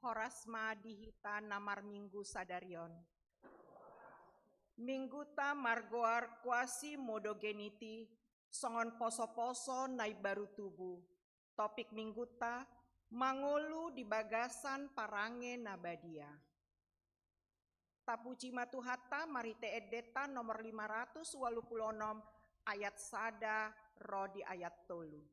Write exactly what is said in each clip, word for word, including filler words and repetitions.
Horas ma di hita na marminggu sadari on. Mingguta margoar Quasimodogeniti, songon poso-poso na imbaru tubu. Topik mingguta, mangolu di bagasan parange na badia. Tapuji ma Tuhanta, marhite endenta nomor lima ratus ualu pulu onom, ayat sada ro di ayat tolu.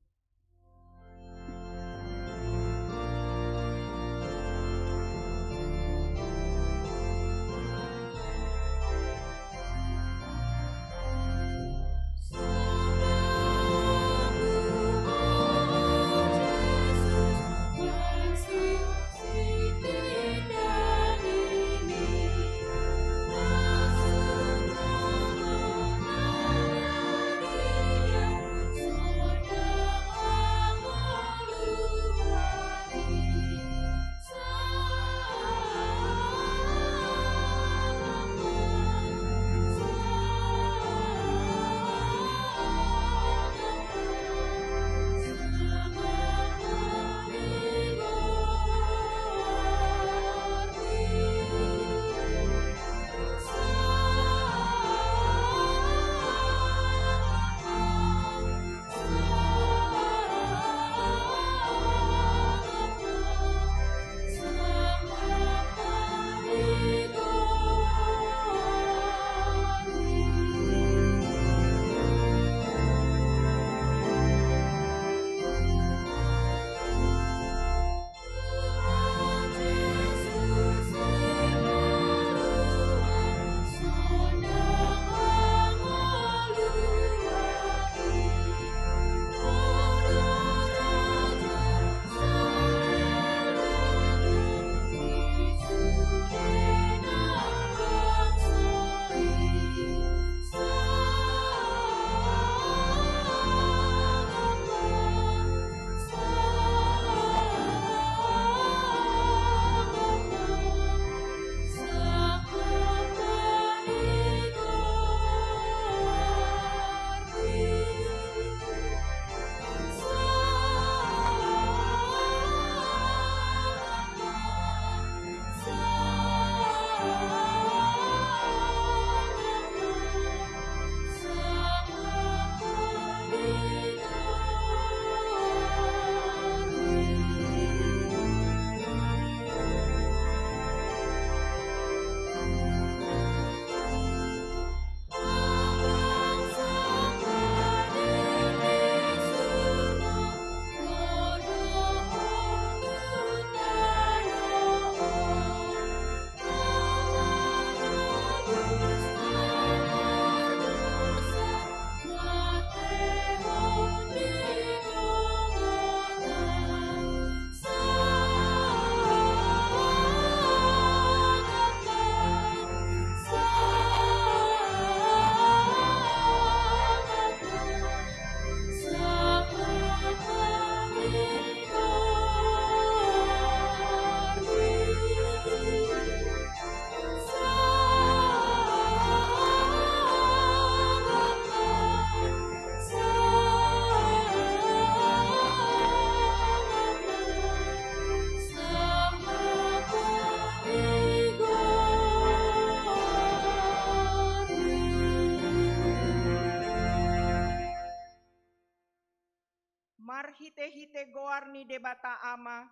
Marhite-hite goar ni Debata Ama,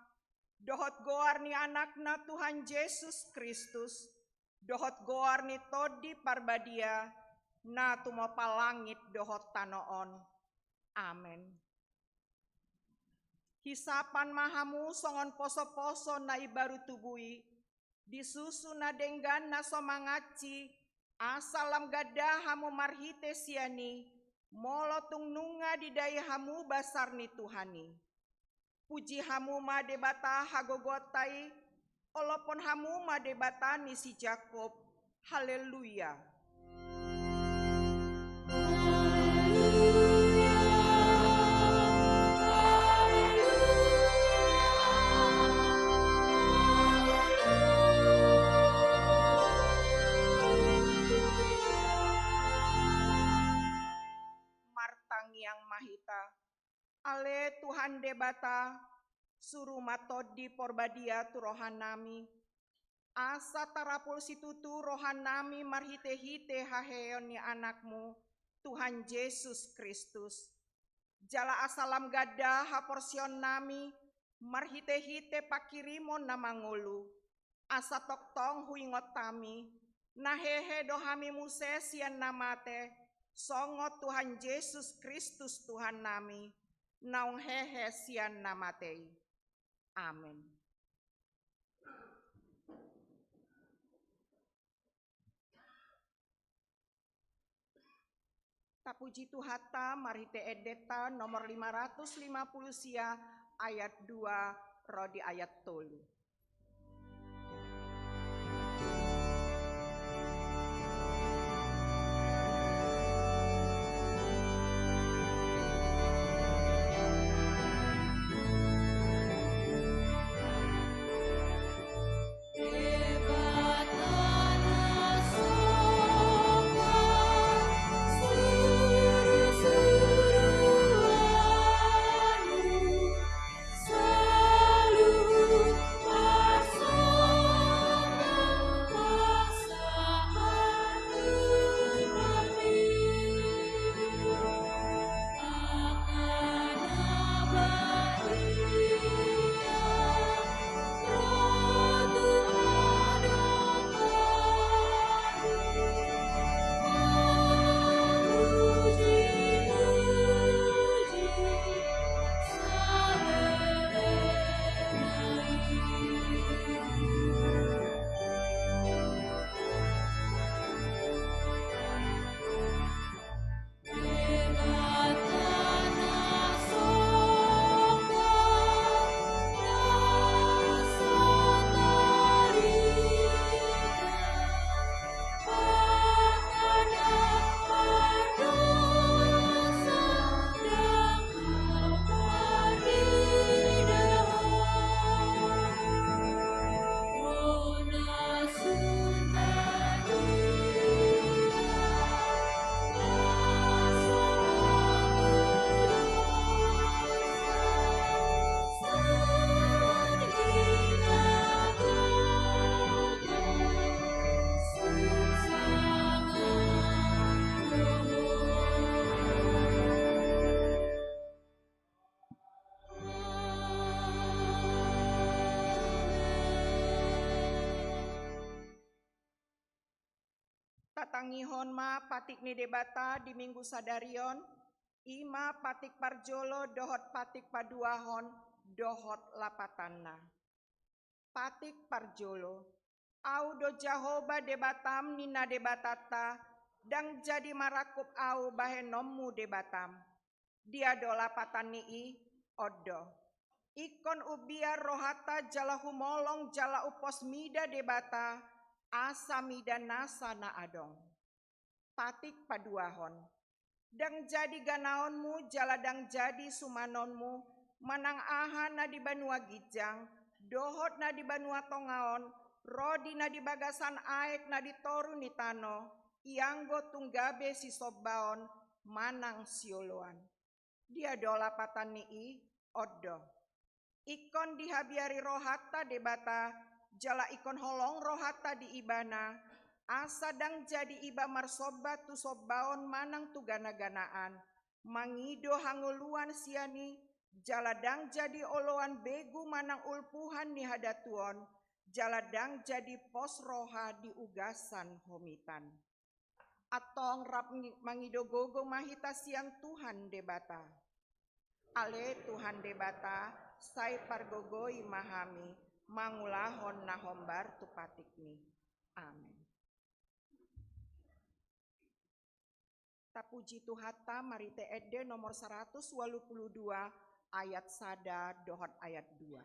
dohot goar ni Anakna Tuhan Jesus Kristus, dohot goar ni Tondi Parbadia, na tumompa langit dohot tano on. Amen. Hisapan ma hamu songon poso-poso na imbaru tubu i, di susu na denggan na so mangansi, asa lam ganda hamu marhite sian i, molo tung nunga didai hamu basar ni Tuhan i. Puji hamu ma Debata hagogoonta i, olopon hamu ma Debata ni si Jakob. Haleluya. Martangiang ma hita. Ale Tuhan Debata, Suru ma Tondi Porbadia tu rohanami, asa tarapul situtu rohanami marhite-hite haheheon ni Anakmu, Tuhan Jesus Kristus. Jala asa lam ganda haporseaonnami marhite-hite panghirimon na mangolu, asa tongtong huingot hami, na hehe do hami muse sian na mate, songon Tuhan Jesus Kristus Tuhannami, naung hehe sian na mate i. Amen. Tapuji Tuhanta marhite endenta nomor lima ratus lima puluh sia, ayat dua ro di ayat tolu. Tatangihon ma patik ni Debata di Minggu sadari on, i ma patik parjolo dohot patik paduahon dohot lapatanna. Patik parjolo. Ahu do Jahowa Debatam, ninna Debatanta, ndang jadi marangkup Ahu bahenonmu Debatam. Dia do lapatan ni i? On do. Ingkon umbiar rohanta jala humolong jala umpos mida Debata, asa mida nasa na adong. Patik paduahon. Ndang jadi ganaonmu jala ndang jadi sumanonmu, manang aha na di banua ginjang dohot na di banua tonga on, ro di na di bagasan aek na di toru ni tano, ianggo tung gabe sisombaon manang sioloan. Dia do lapatan ni i? On do. Ingkon dihabiari rohanta Debata, jala ingkon holong rohanta di Ibana, asa ndang jadi iba marsomba tu sombaon manang tu gana-ganaan, mangido hangoluan sian i, jala ndang jadi oloan begu manang ulpuhan ni hadatuon, jala ndang jadi pos roha di ugasan homitan. Antong rap ngi-, mangido gogo ma hita sian Tuhan Debata. Ale Tuhan Debata, sai pargogoi ma hami mangulahon na hombar tu patikmi. Amen. Tapuji Tuhanta marhite ende nomor saratus ualu pulu dua ayat sada dohot ayat dua.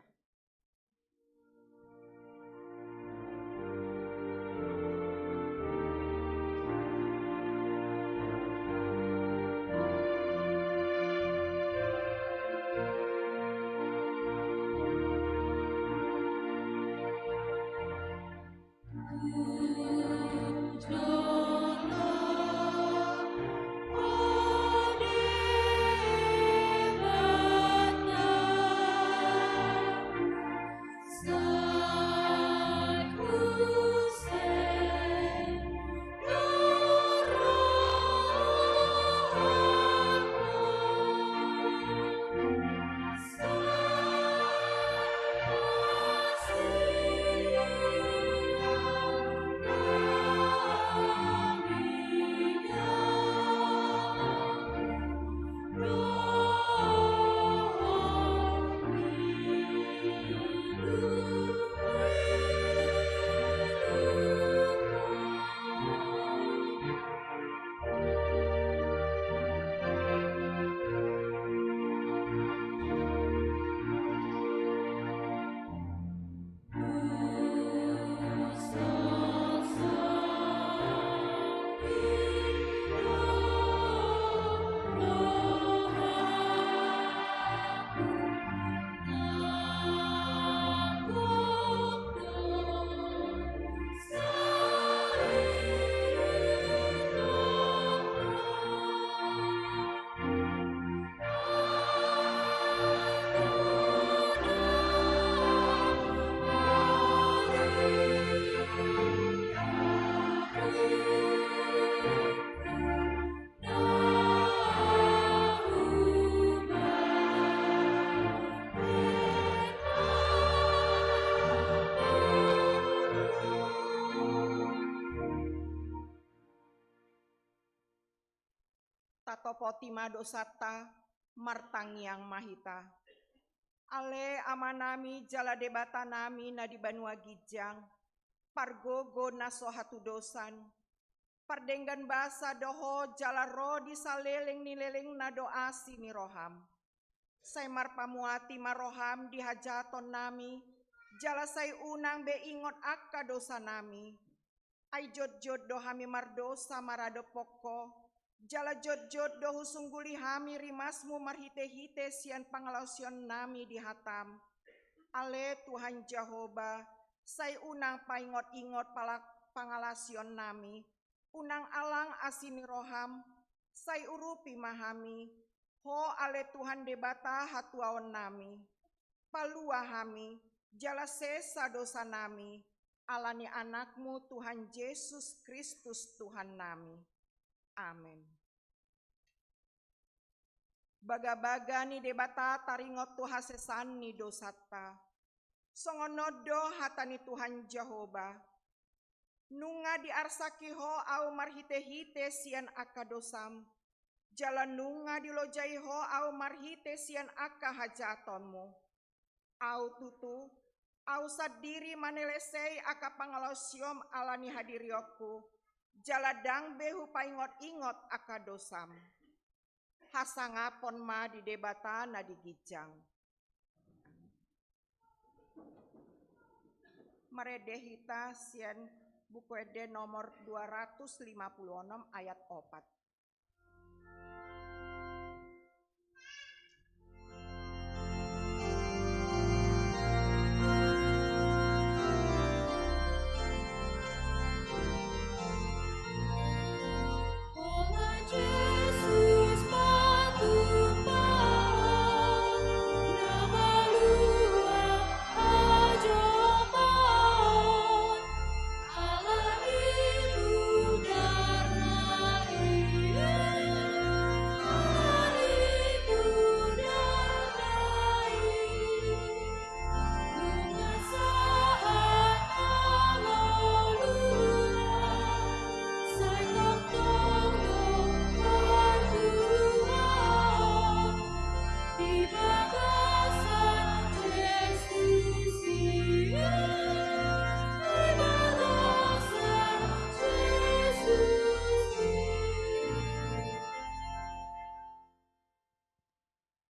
Topoti ma dosanta, martangiang ma hita. Ale Amanami jala Debatanami na di banua ginjang, pargogo na so hatudosan, pardenggan basa do Ho jala ro di saleleng ni lelengna do asi ni roham. Sai marpamuati ma roham di hajahatonnami, jala sai unang be ingot angka dosanami. Ai jotjot do hami mardosa maradophon Ho, jala jotjot do husungguli hami rimasmu marhitehite sian pangalaosionnami di hatam. Ale Tuhan Jahowa, sai unang paingotingot pala-, pangalaosionnami, unang alang asi ni roham, sai urupi ma hami, Ho ale Tuhan Debata hatuaonnami. Palua hami, jala sesa dosanami, ala ni Anakmu Tuhan Jesus Kristus Tuhannami. Amen. Bagabaga ni Debata taringot tu hasesaan ni dosanta. Songon on do hata ni Tuhan Jahowa. Nunga diarsaki ho ahu marhitehite sian angka dosam, jala nunga dilojai ho ahu marhite sian angka hajahatonmu. Ahu tutu, ahu sandiri manelesei angka pangalaosiom ala ni hadirionku, jala ndang be hupaingotingot angka dosam. Hasangapon ma di Debata na di ginjang. Marende hita sian Buku Ende nomor dua ratus lima puluh enam ayat opat.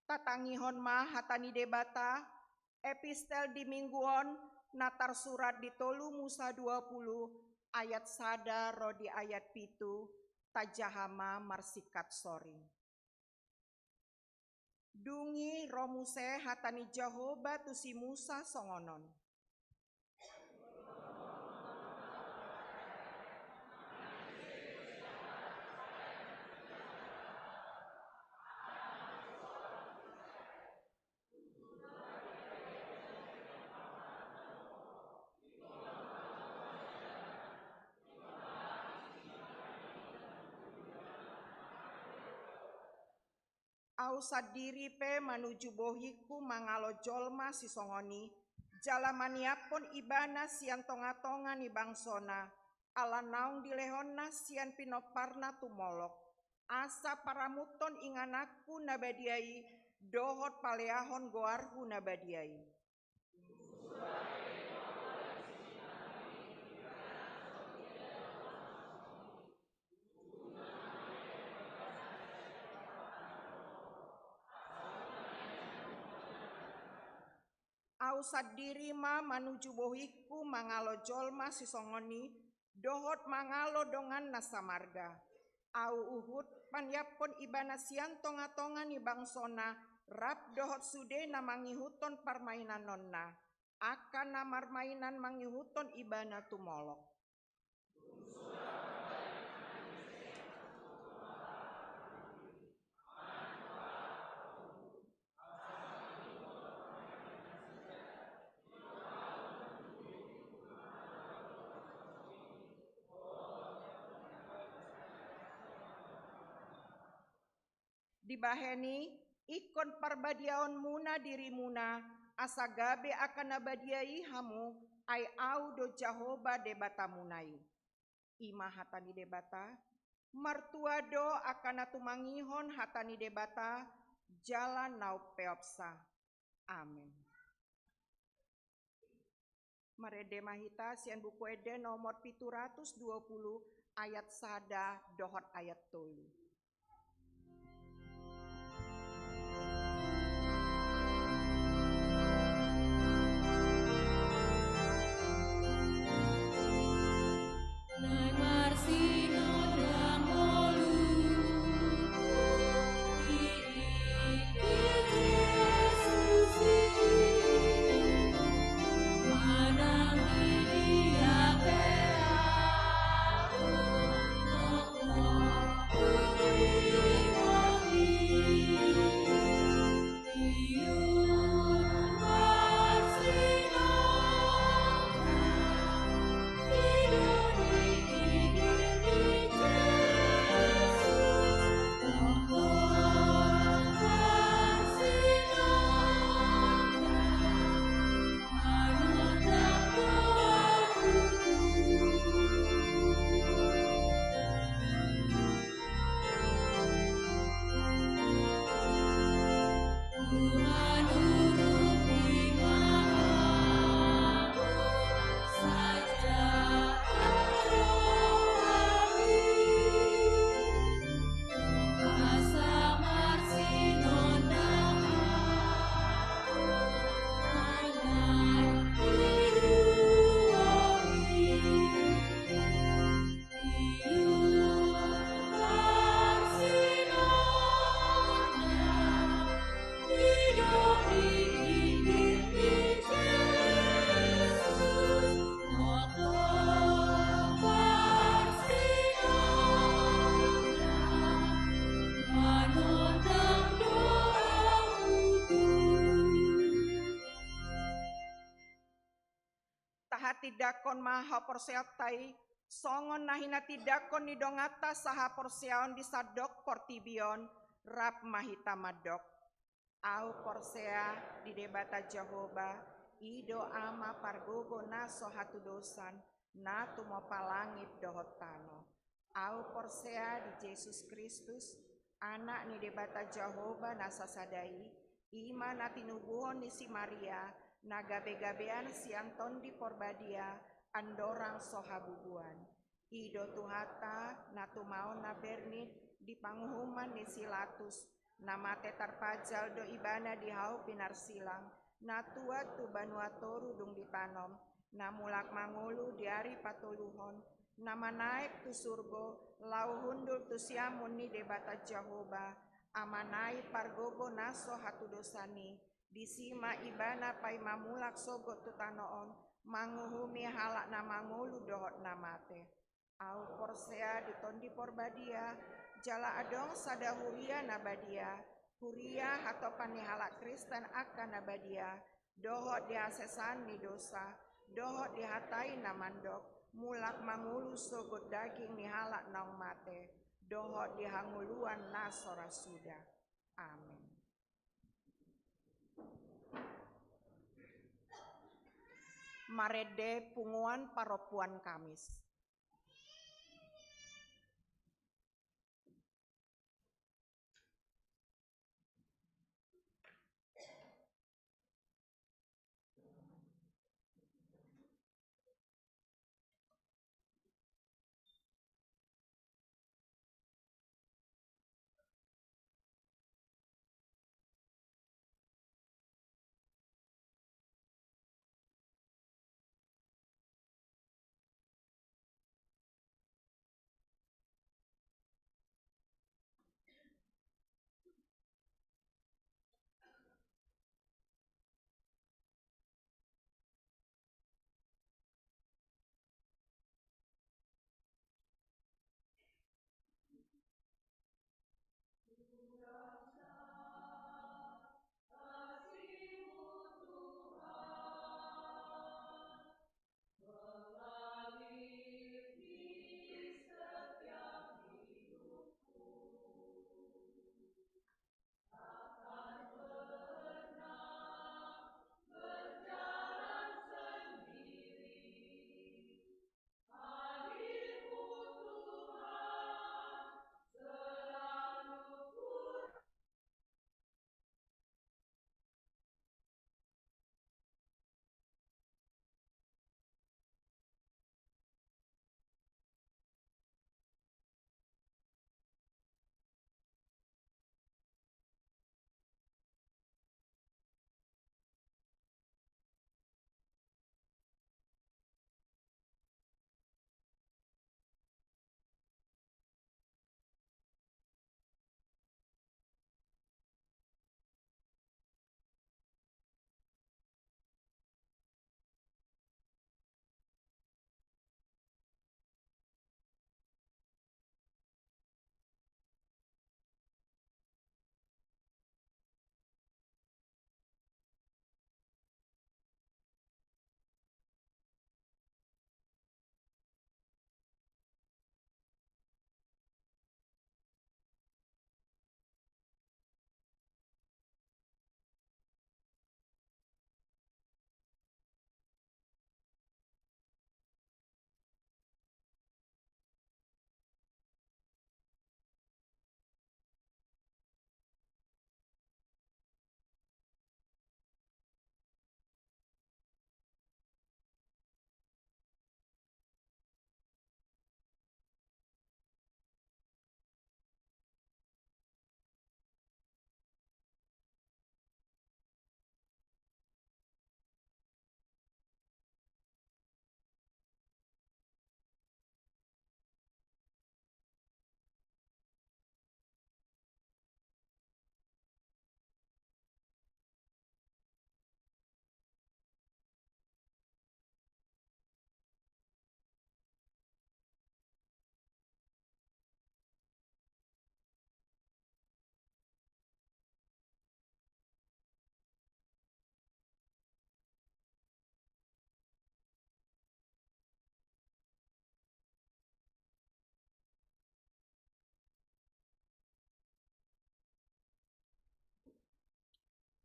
Tatangihon ma hata ni Debata, epistel di minggu on na tarsurat di tolu Musa dua puluh ayat sada ro di ayat pitu, tajaha ma marsingkat soring. Dung i ro muse hata ni Jahowa tu si Musa songon on. Ahu sandiri pe manuju bohingku mangalo jolma sisongon i, jala maniaphon ibana sian tongatonga ni bangsona, ala naung dilehonna sian pinomparna tu Molok, asa paramuthon ingananku na badia i, dohot paleahon goarhu na badia i. Ahu sandiri ma manuju bohingku mangalo jolma sisongon i, dohot mangalo dongan na samarga. Ahu huhut maniaphon ibana sian tongatonga ni bangsona, rap dohot sude na mangihuthon parmainanonna, angka na marmainan mangihuthon ibana tu Molok. Dibahen i, ingkon parbadiaonmuna dirimuna, asa gabe angka na badia i hamu, ai Ahu do Jahowa Debatamuna i. I ma hata ni Debata. Martua do angka na tumangihon hata ni Debata jala na umpeopsa. Amen. Marende ma hita sian Buku Ende nomor pitu ratus dua pulu, ayat sada dohot ayat tolu. Tahatindangkon ma haporseaonta i, songon na hinatindangkon ni donganta sahaporseaon di sandok portibi on. Rap ma hita mandok. Ahu porsea di Debata Jahowa, i do Ama pargogo na so hatudosan, na tumompa langit dohot tano. Ahu porsea di Jesus Kristus, Anak ni Debata Jahowa na sasada i, i ma na tinubuhon ni si Maria, na gabegabean sian Tondi Porbadia, andorang so habubuan. I do Tuhanta, na tumaon na bernit di panguhuman ni si Latus, na mate tarpajal do ibana di hau pinarsilang, na tuat tu banua toru dung ditanom, na mulak mangolu di ari patoluhon, na manaek tu surgo, laho hundul tu siamun ni Debata Jahowa, Amanami pargogo na so hatudosan i, disi ma ibana paima mulak sogot tu tano on, manguhumi halak na mangolu dohot na mate. Ahu porsea di Tondi Porbadia, jala adong sada huria na badia, huria hatopan ni halak Kristen angka na badia, dohot di hasesaan ni dosa, dohot di hata i na mandok, mulak mangolu sogot daging ni halak naung mate, dohot di hangoluan na so ra suda. Amen. Marende punguan parompuan Kamis.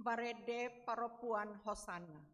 Marende parompuan Hosanna.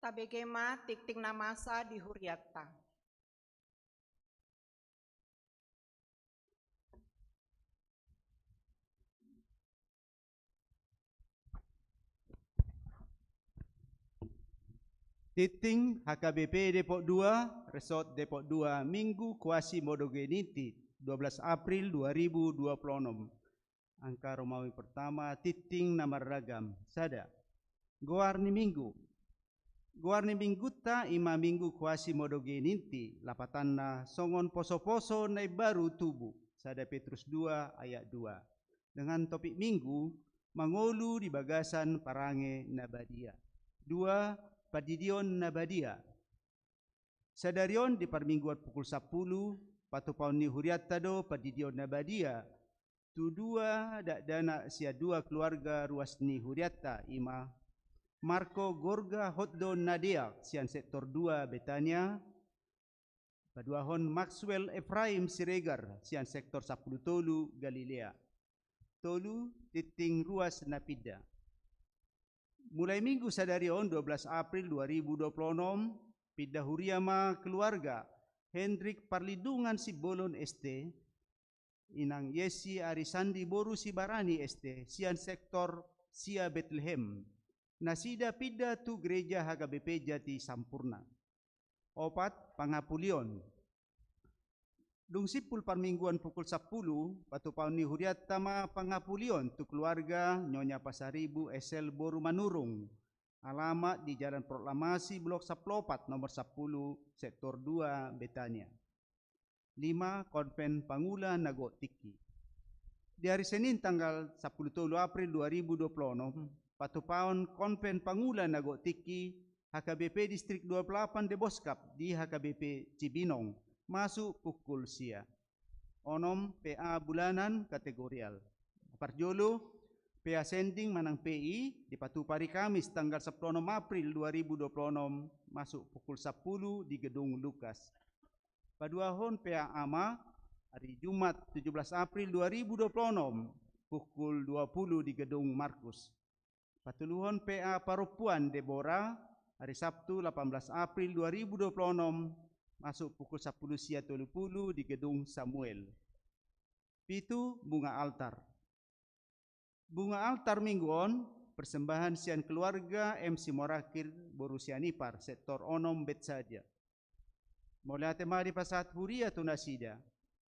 Tabege ma tingting na masa di hurianta. Tingting H K B P Depok dua, Resort Depok dua, Minggu Quasimodogeniti, dua belas April dua ribu dua puluh enam. Angka Romawi pertama, tingting na marragam, sada. Goar ni Minggu. Goar ni Minggunta i ma Minggu Quasimodogeniti, lapatanna songon poso-poso na imbaru tubu, sada Petrus dua ayat dua. Dengan topik Minggu, mangolu di bagasan parange na badia. Dua, pandidion na badia. Sadari on di parmingguan pukul sapuluh, patupaon ni hurianta do pandidion na badia tu dua dakdanak sian dua keluarga ruas ni hurianta, i ma Marco Gorga Hotdo Nadea sian sektor dua Betania, paduahon Maxwell Efraim Siregar sian sektor sampulu tolu Galilea. Tolu, tingting ruas na pinda. Mulai Minggu sadari on, dua belas April dua ribu dua puluh enam, pinda huria ma keluarga Hendrik Parlindungan Simbolon S T, Inang Yesi Arisandi boru Sibarani S T, sian sektor sia Betlehem. Nasida pinda tu gereja H K B P Jati Sampurna. Opat, pangapulion. Dung simpul parmingguan pukul sapuluh, patupaon ni hurianta ma pangapulion tu keluarga Nyonya Pasaribu Esel boru Manurung, alamat di Jalan Proklamasi blok sampulu opat nomor sampulu, sektor dua Betania. Lima, konven pangula na gok tingki. Di ari Senin tanggal sampulu tolu April dua ribu dua puluh enam, patupaon konven pangula na gok tingki H K B P Distrik dua puluh delapan Deboskap di H K B P Cibinong, masuk pukul sia. Onom, P A bulanan kategorial. Parjolo, P A sending manang P I dipatupa ari Kamis tanggal sampulu onom April dua ribu dua puluh onom, masuk pukul sampulu di Gedung Lukas. Paduahon, P A ama, ari Jumat tujuh belas April dua ribu dua puluh onom, pukul dua puluh di Gedung Markus. Patoluhon, P A parompuan Debora, ari Sabtu delapan belas April dua ribu dua puluh onom, masuk pukul sampulu sia tolu puluh di Gedung Samuel. Pitu, bunga altar. Bunga altar Minggu on, persembahan sian keluarga M Simorangkir boru Sianipar, sektor onom Betsaida. Mauliate ma dipasahat huria tu nasida.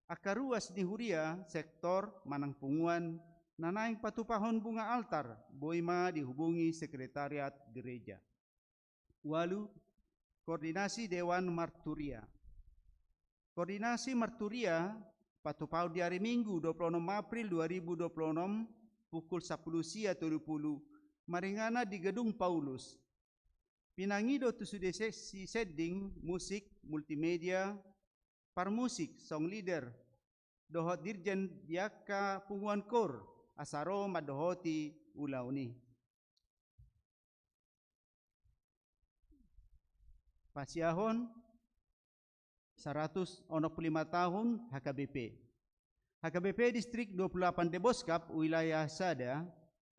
Angka ruas ni huria, sektor manang punguan na naeng patupahon bunga altar, boi ma dihubungi sekretariat gereja. Ualu, koordinasi Dewan Marturia. Koordinasi Marturia patupaon di ari Minggu dua puluh onom April dua ribu dua puluh onom, pukul sampulu sia tolu puluh, maringanan di Gedung Paulus. Pinangido tu sude sesi sending, musik, multimedia, parmusik, song leader, dohot dirjen di angka punguan koor, asa ro mandohoti ulaon i. Pasiahon saratus onom puluh lima tahun H K B P. H K B P Distrik dua puluh delapan Deboskap, wilayah sada,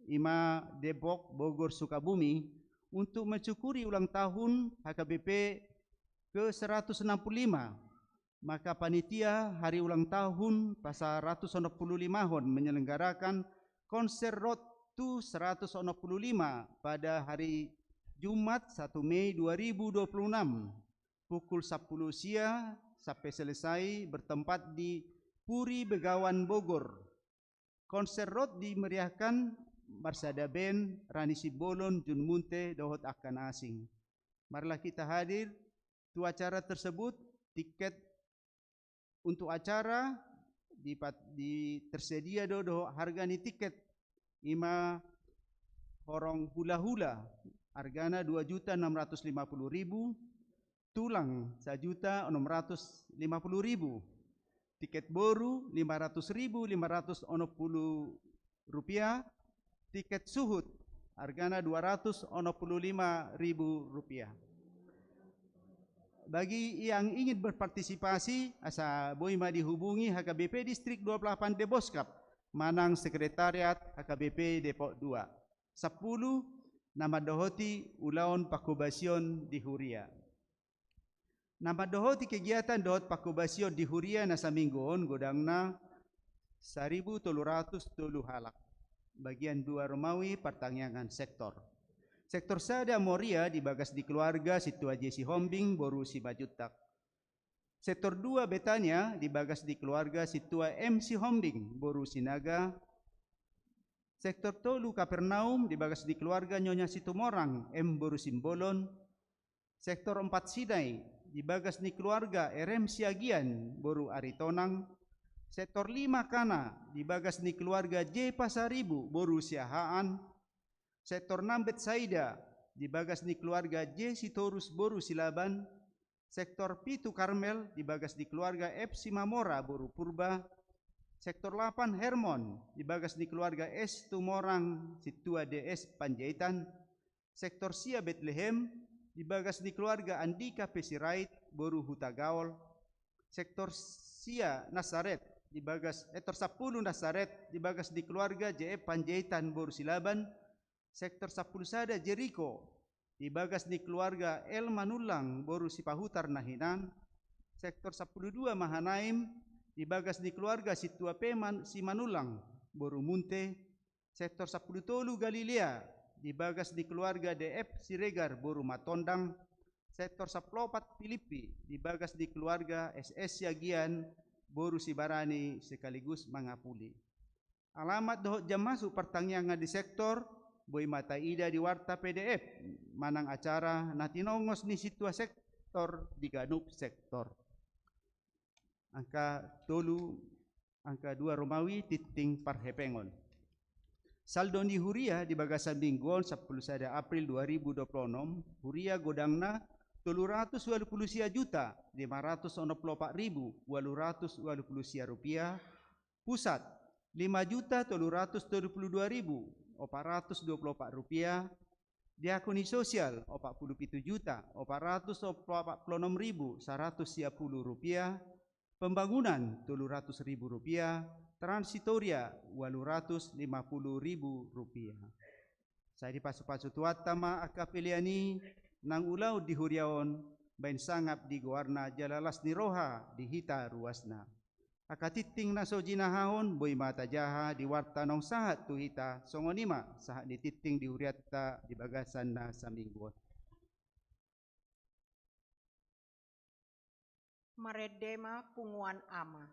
i ma Depok, Bogor, Sukabumi, untuk mensyukuri ulang tahun H K B P ke seratus enam puluh lima, maka panitia hari ulang tahun pasaratus onom puluh limahon menyelenggarakan konser Road to seratus onom puluh lima pada hari Jumat satu Mei dua ribu dua puluh enam, pukul sampulu sia sampai selesai, bertempat di Puri Begawan Bogor. Konser Road dimeriahkan marsada band Rani Simbolon, Jun Munte, dohot angka na asing. Marilah kita hadir tu acara tersebut, tiket untuk acara dipat-, di, tersedia do, do harga ni tiket, i ma horong hula-hula, argana dua juta enam ratus lima puluh ribu, tulang sajuta onom ratus lima puluh ribu, tiket boru lima ratus ribu lima ratus onom puluh rupiah, tiket suhut argana dua ratus onom puluh lima ribu rupiah. Bagi yang ingin berpartisipasi, asa boi ma dihubungi H K B P Distrik dua puluh delapan Deboskap, manang Sekretariat H K B P Depok dua. Sampulu, na mandohoti ulaon pangkobasion di huria. Na mandohoti kegiatan dohot pangkobasion di huria na saminggu on godangna saribu tolu ratus tolu halak. Bagian dua Romawi, partangiangan sektor. Sektor sada Moria di bagas ni keluarga sintua J Sihombing boru Simanjuntak. Sektor dua Betania di bagas ni keluarga sintua M Sihombing boru Sinaga. Sektor tolu Kapernaum di bagas ni keluarga Nyonya Situmorang M boru Simbolon. Sektor empat Sinai di bagas ni keluarga R M Siagian boru Aritonang. Sektor lima Kana di bagas ni keluarga J Pasaribu boru Siahaan. Sektor enam Betsaida di bagas ni keluarga J Sitorus boru Silaban. Sektor pitu Karmel di bagas ni keluarga F Simamora boru Purba. Sektor lapan Hermon di bagas ni keluarga S Tumorang sintua D S Panjaitan. Sektor sia Betlehem di bagas ni keluarga Andika P Sirait boru Hutagaol. Sektor sia Nasaret di bagas, sektor sampulu Nasaret di bagas ni keluarga J F Panjaitan boru Silaban. Sektor sampulu sada Jeriko di bagas ni keluarga L Manullang boru Sipahutar na hinan. Sektor sampulu dua Mahanaim di bagas ni keluarga sintua P Man-, Simanullang boru Munte. Sektor sampulu tolu Galilea di bagas ni keluarga D F Siregar boru Matondang. Sektor sampulu opat Pilippi di bagas ni keluarga S S Siagian boru Sibarani sekaligus mangapuli. Alamat dohot jam masuk partangiangan di sektor boi ma taida di warta P D F manang acara na tinongos ni sintua sektor di ganup sektor. Angka tolu, angka dua Romawi, tingting parhepengon. Saldo ni huria di bagasan minggu on, sampulu sada April dua ribu dua puluh onom, huria godangna tolu ratus ualu pulu sia juta lima ratus onom pulu opat ribu ualu ratus ualu pulu sia rupiah. Pusat, lima juta tolu ratus tolu pulu dua ribu opat ratus dua pulu opat rupiah. Di akun sosial, opat pulu pitu juta opat ratus opat pulu onom ribu saratus sia pulu rupiah. Pembangunan, tolu ratus ribu rupiah. Transitoria, ualu ratus lima pulu ribu rupiah. Sai dipasupasu Tuhanta ma angka pelean i, nang ulaon di huria on, baen sangap di goarna jala las ni roha di hita ruasna. Angka tingting na so jinahahon, boi ma tajaha di warta naung sahat tu hita, songon i ma sahat ni tingting di hurianta di bagasan na saminggu on. Marende ma punguan ama.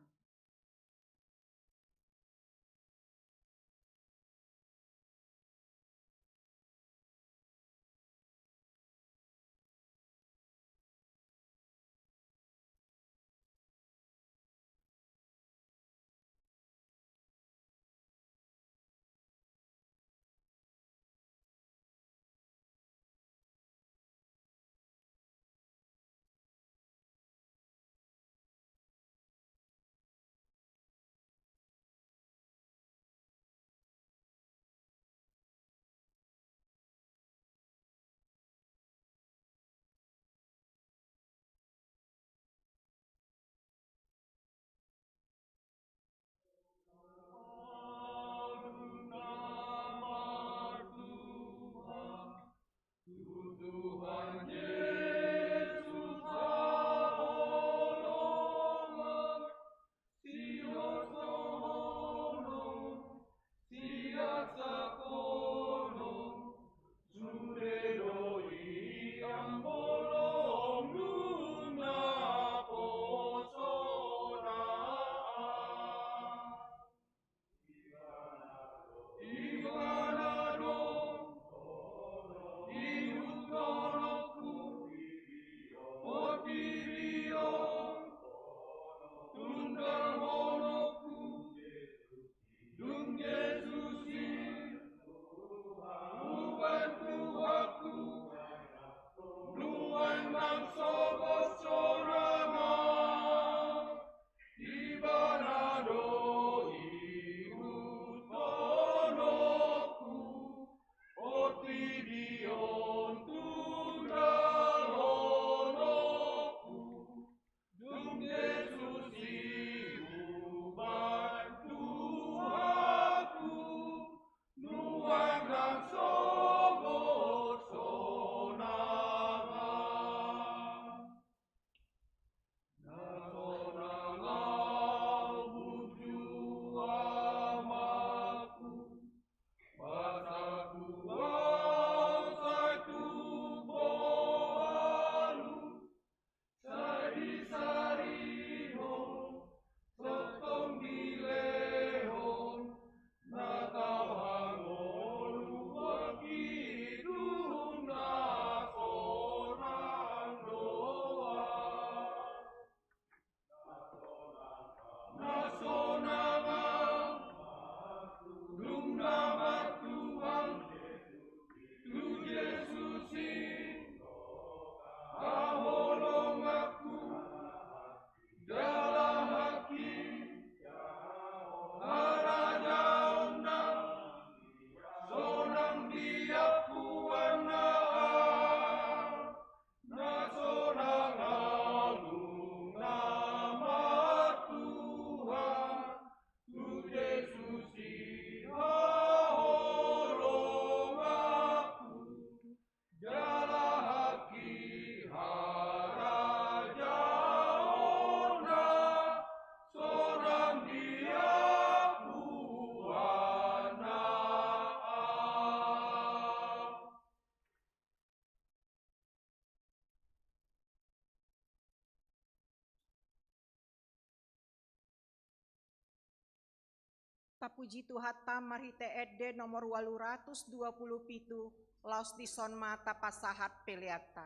Tapuji Tuhanta marhite ende nomor ualu ratus dua pulu pitu, laos dison ma tapasahat peleanta.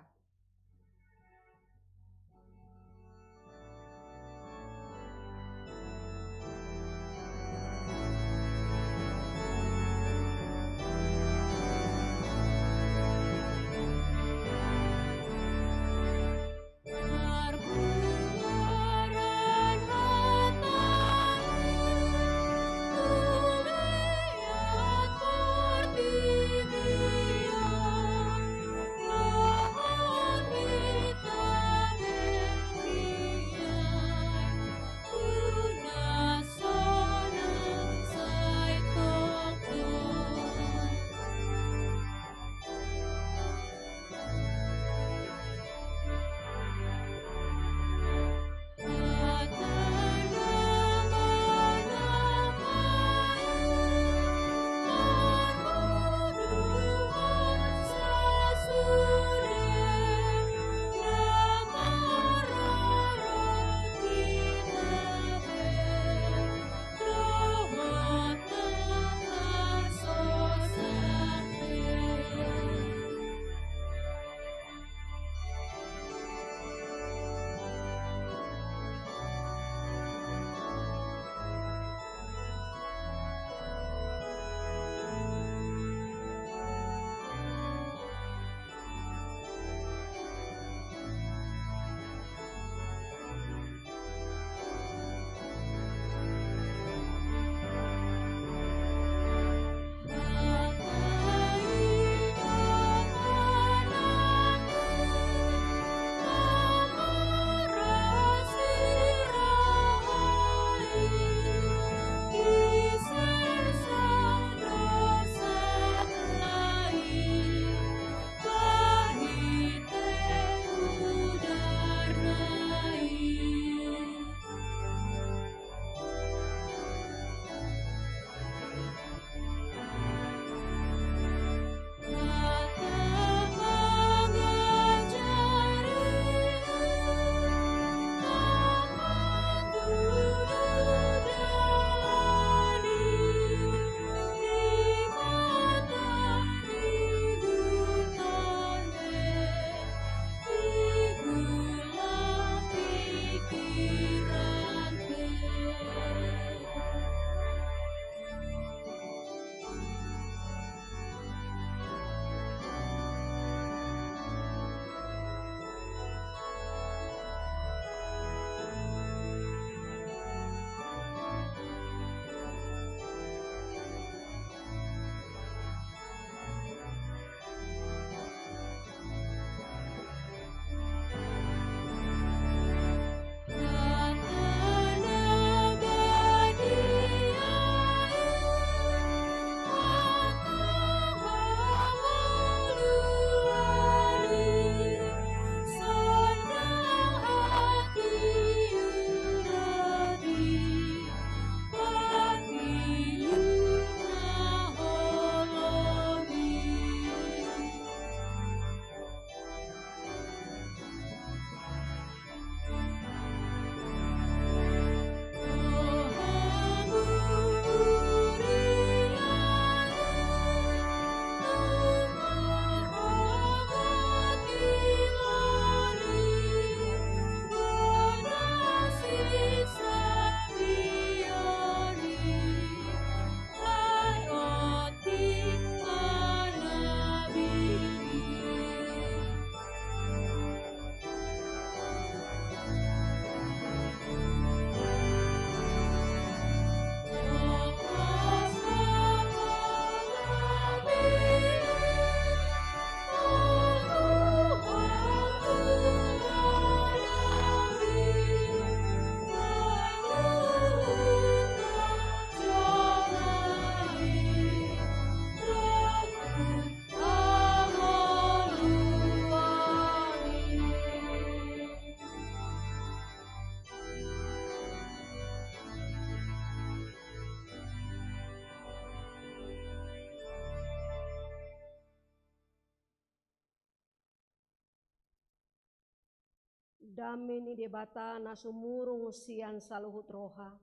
Dame ni Debata na sumurung sian saluhut roha,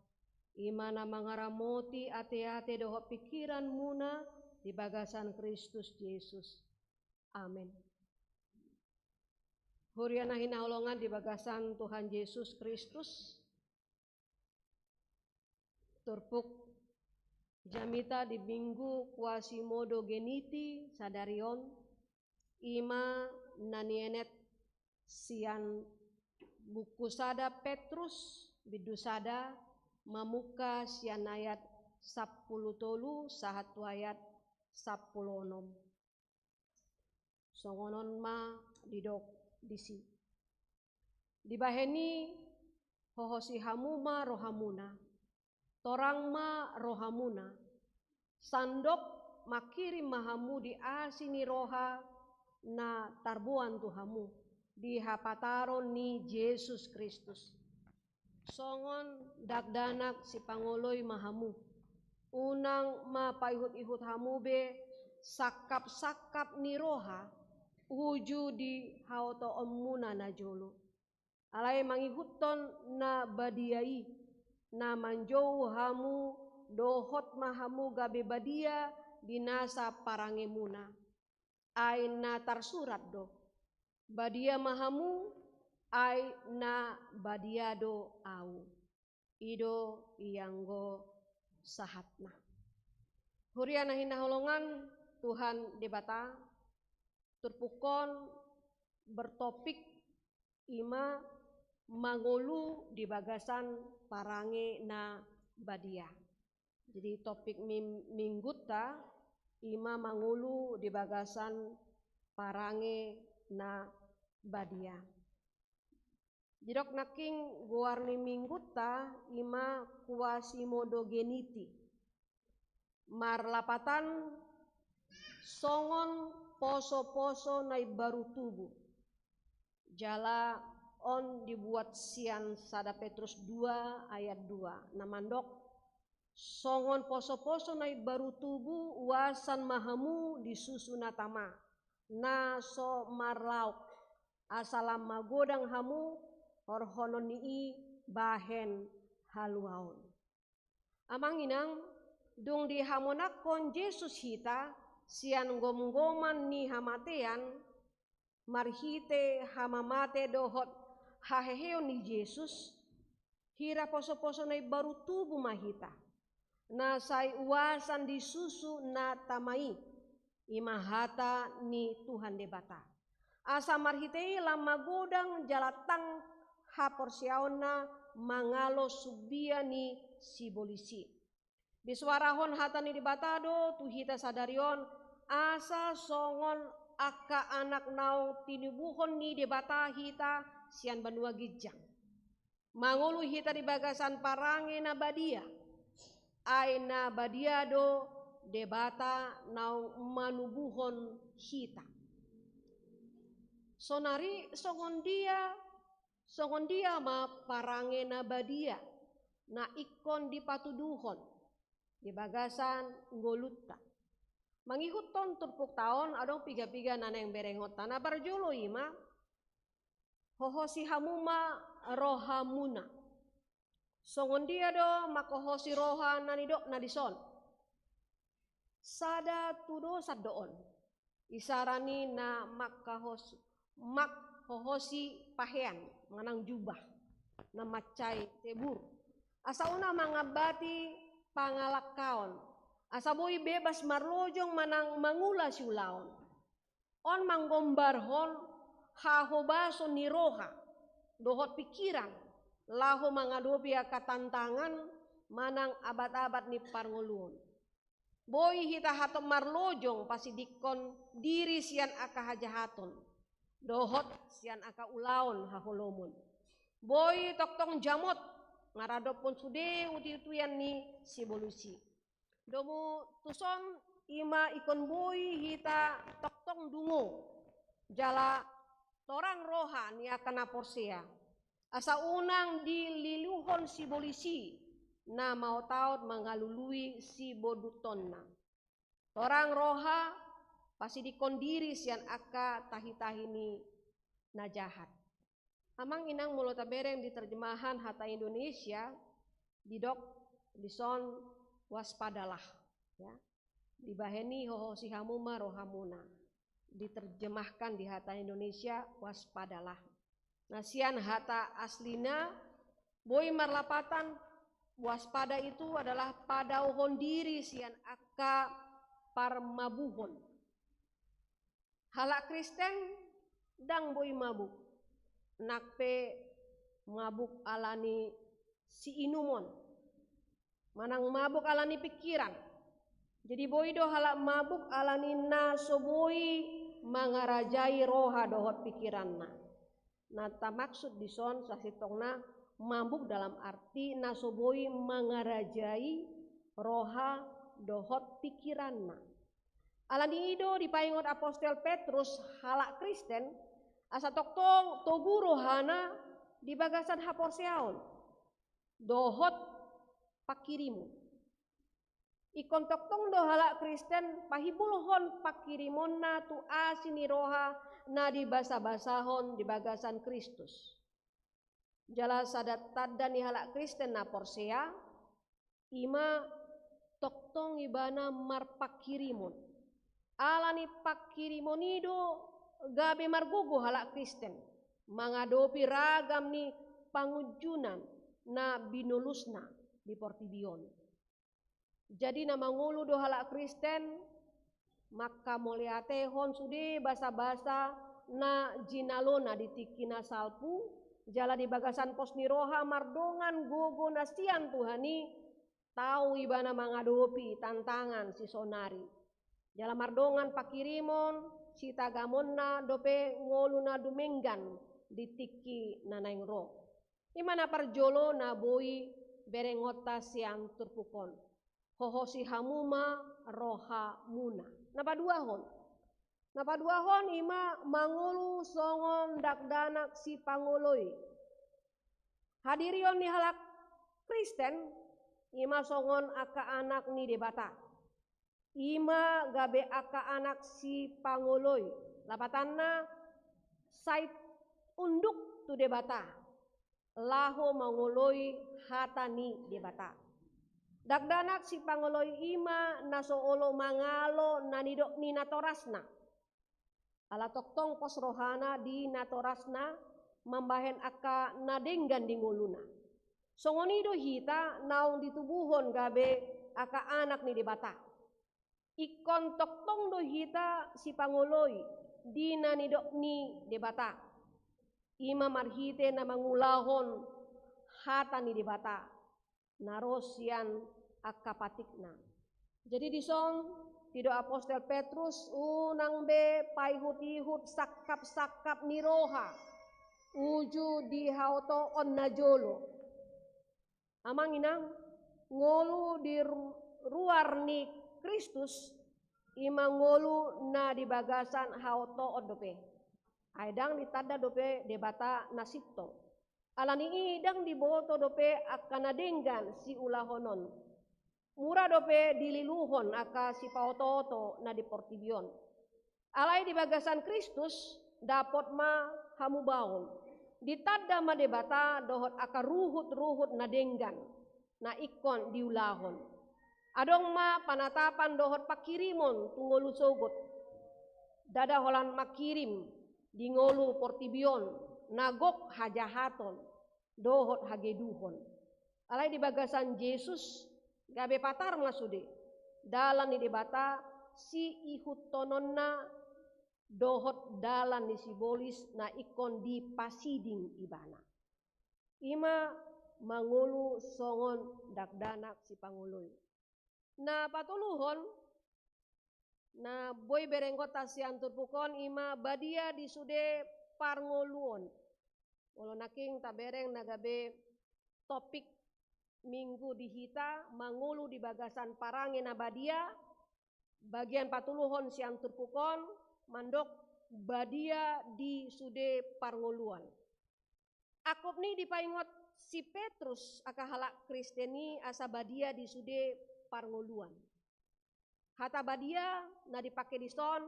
i ma na mangaramoti ateate dohot pingkiranmuna di bagasan Kristus Jesus. Amen. Huria na hinaholongan di bagasan Tuhan Jesus Kristus, turpuk jamita di Minggu Quasimodogeniti sadari on, i ma na nienet sian buku sada Petrus, bindu sada, mamungka sian ayat sampulu tolu sahat tu ayat sampulu onom. Songon on ma didok disi: Dibahen i, hohosi hamu ma rohamuna, torang ma rohamuna, sandok manghirim ma hamu di asi ni roha na tarboan tu hamu di hapataron ni Jesus Kristus. Songon dakdanak sipangoloi ma hamu. Unang ma paihut-ihut hamu be sangkap-sangkap ni roha uju di haotoonmuna najolo. Alai mangihuthon na badia i, na manjou hamu dohot ma hamu gabe badia di nasa parangemuna. Ai na tarsurat do: Badia ma hamu, ai na badia do Ahu. I do ianggo sahatna. Huria na hinaholongan Tuhan Debata, turpuk on bertopik i ma mangolu di bagasan parange na badia. Jadi topik mim-, minggunta i ma mangolu di bagasan parange na badia. Didok nangkin goar ni minggunta i ma Quasimodogeniti, marlapatan songon poso-poso na imbaru tubu. Jala on dibuat sian sada Petrus dua ayat dua, na mandok: Songon poso-poso na imbaru tubu uasan ma hamu di susu na tama, na so marlaok, asa lam magodang hamu horhonon ni i bahen haluaon. Amang inang, dung dihamonangkon Jesus hita sian gomgoman ni hamatean, marhite hamamate dohot haheheon ni Jesus, hira poso-poso na imbaru tubu ma hita, na sai uasan di susu na tama i, i ma hata ni Tuhan Debata. Asa marhite i lam magodang jala tang haporseaonna mangalo sumbia ni sibolis i. Disoarahon hata ni Debata do tu hita sadari on, asa songon angka anak naung tinubuhon ni Debata hita sian banua ginjang. Mangolu hita di bagasan parange na badia, ai na badia do Debata naung manubuhon hita. Sonari songon dia, songon dia ma parange na badia na ingkon dipatuduhon di bagasan ngolunta? Mangihuthon turpukta on, adong piga-piga na naeng berengonta. Na parjolo i ma: Hohosi hamu ma rohamuna. Songon dia do manghohosi roha na nidokna dison? Sada tudosan do on. Isara ni na manghohos-, manghohosi pahean, manang jubah, na mansai tebur. Asa unang mangambati pangalangkaon, asa boi bebas marlojong manang mangula siulaon. On manggombarhon hahobason ni roha dohot pingkiran laho mangadopi angka tantangan manang abat-abat ni parngoluon. Boi hita hatop marlojong pasidingkon diri sian angka hajahaton dohot sian angka ulaon haholomon. Boi tongtong jamot maradophon sude uti-utian ni sibolis i. Domu tuson i ma ingkon boi hita tongtong dungo jala torang roha ni angka na porsea, asa unang dililuhon sibolis i na maotaot mangalului sibondutonna. Torang roha pasidingkon diri sian angka tahi-tahi ni na jahat. Amang inang, molo tabereng di terjemahan hata Indonesia, didok dison waspadalah, ya. Dibahen i hohosi hamu ma rohamuna. Diterjemahkan di hata Indonesia, waspadalah. Nah, sian hata aslina boi marlapatan, waspada itu adalah padaohon diri sian angka parmabuhon. Halak Kristen ndang boi mabuk, nang pe mabuk alani siinumon, manang mabuk alani pikiran. Jadi boi do halak mabuk alani na so boi mangarajai roha dohot pikiranna. Na tamaksud dison sasintongna mabuk dalam arti na so boi mangarajai roha dohot pikiranna. Alani i do dipaingot apostel Petrus halak Kristen asa tongtong togu rohana di bagasan haporseaon dohot pangkirimon. Ingkon tongtong do halak Kristen pahimbulhon pangkirimonna tu asi ni roha na dibasabasahon di bagasan Kristus. Jala sada tanda ni halak Kristen na porsea, i ma tongtong ibana marpangkirimon. Alani pangkirimon i do gabe margogo halak Kristen mangadopi ragam ni pangunjunan na binolusna di portibi on. Jadi na mangolu do halak Kristen mangkamauliatehon sude basabasa na jinalona di tingki na salpu, jala di bagasan pos ni roha mardongan gogo na sian Tuhan i, tau ibana mangadopi tantangan sisaonari. Jala mardongan pangkirimon sitagamonna dope ngolu na dumenggan di tingki na naeng ro. I ma na parjolo na boi berengonta sian turpuk on. Hohosi hamu ma rohamuna. Na paduahon. Na paduahon i ma mangolu songon dakdanak sipangoloi. Hadirion ni halak Kristen i ma songon angka anak ni Debata. I ma gabe angka anak sipangoloi. Lapatanna, sai tunduk tu Debata, laho mangoloi hata ni Debata. Dakdanak sipangoloi i ma na so olo mangalo na nidok ni natorasna. Ala tongtong pos rohana di natorasna mambahen angka na denggan di ngoluna. Songon i do hita naung ditubuhon gabe angka anak ni Debata. Ingkon tongtong do hita sipangoloi di na nidok ni Debata. I ma marhite na mangulahon hata ni Debata na ro sian angka patikna. Jadi dison didok apostel Petrus, unang be paihut-ihut sangkap-sangkap ni roha uju di haotoon na jolo. Amang inang, ngolu di ru-, ruar ni Kristus i ma ngolu na di bagasan haotoon dope. Ai ndang ditanda dope Debata na sintong. Alani i ndang diboto dope angka na denggan siulahonon. Mura dope dililuhon angka sipaotooto na di portibi on. Alai di bagasan Kristus dapot ma hamubaon. Ditanda ma Debata dohot angka ruhut-ruhut na denggan na ingkon diulahon. Adong ma panatapan dohot pangkirimon tu ngolu sogot. Ndada holan mangkirim di ngolu portibi on na gok hajahaton dohot hageduhon. Alai di bagasan Jesus gabe patar ma sude dalan ni Debata siihuthononna dohot dalan ni sibolis na ingkon dipasiding ibana. I ma mangolu songon dakdanak sipangoloi. Na patoluhon na boi berenggonta sian turpuk on i ma badia di sude parngoluon. Molo nangkin tabereng na gabe topik minggu di hita, mangolu di bagasan parange na badia, bagian patoluhon sian turpuk on mandok badia di sude parngoluon. Angkup ni dipaingot si Petrus angka halak Kristen i asa badia di sude parngoluon. Hata badia na dipangke dison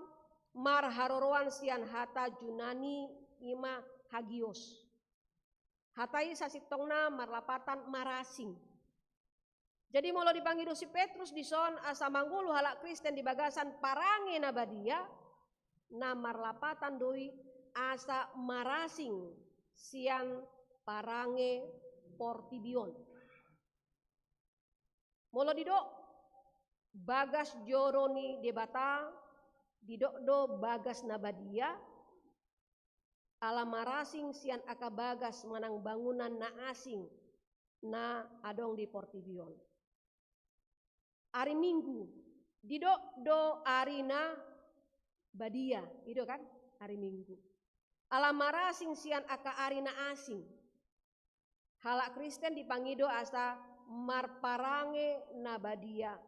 marharoroan sian hata Junani i ma hagios. Hata i sasintongna marlapatan marasing. Jadi molo dipangido si Petrus dison asa mangolu halak Kristen di bagasan parange na badia, na marlapatan do i asa marasing sian parange portibi on. Molo didok bagas joro ni Debata, didok do bagas na badia, ala marasing sian angka bagas manang bangunan na asing na adong di portibi on. Ari Minggu, didok do ari na badia, i do kan, ari Minggu. Ala marasing sian angka ari na asing. Halak Kristen dipangido asa marparange na badia.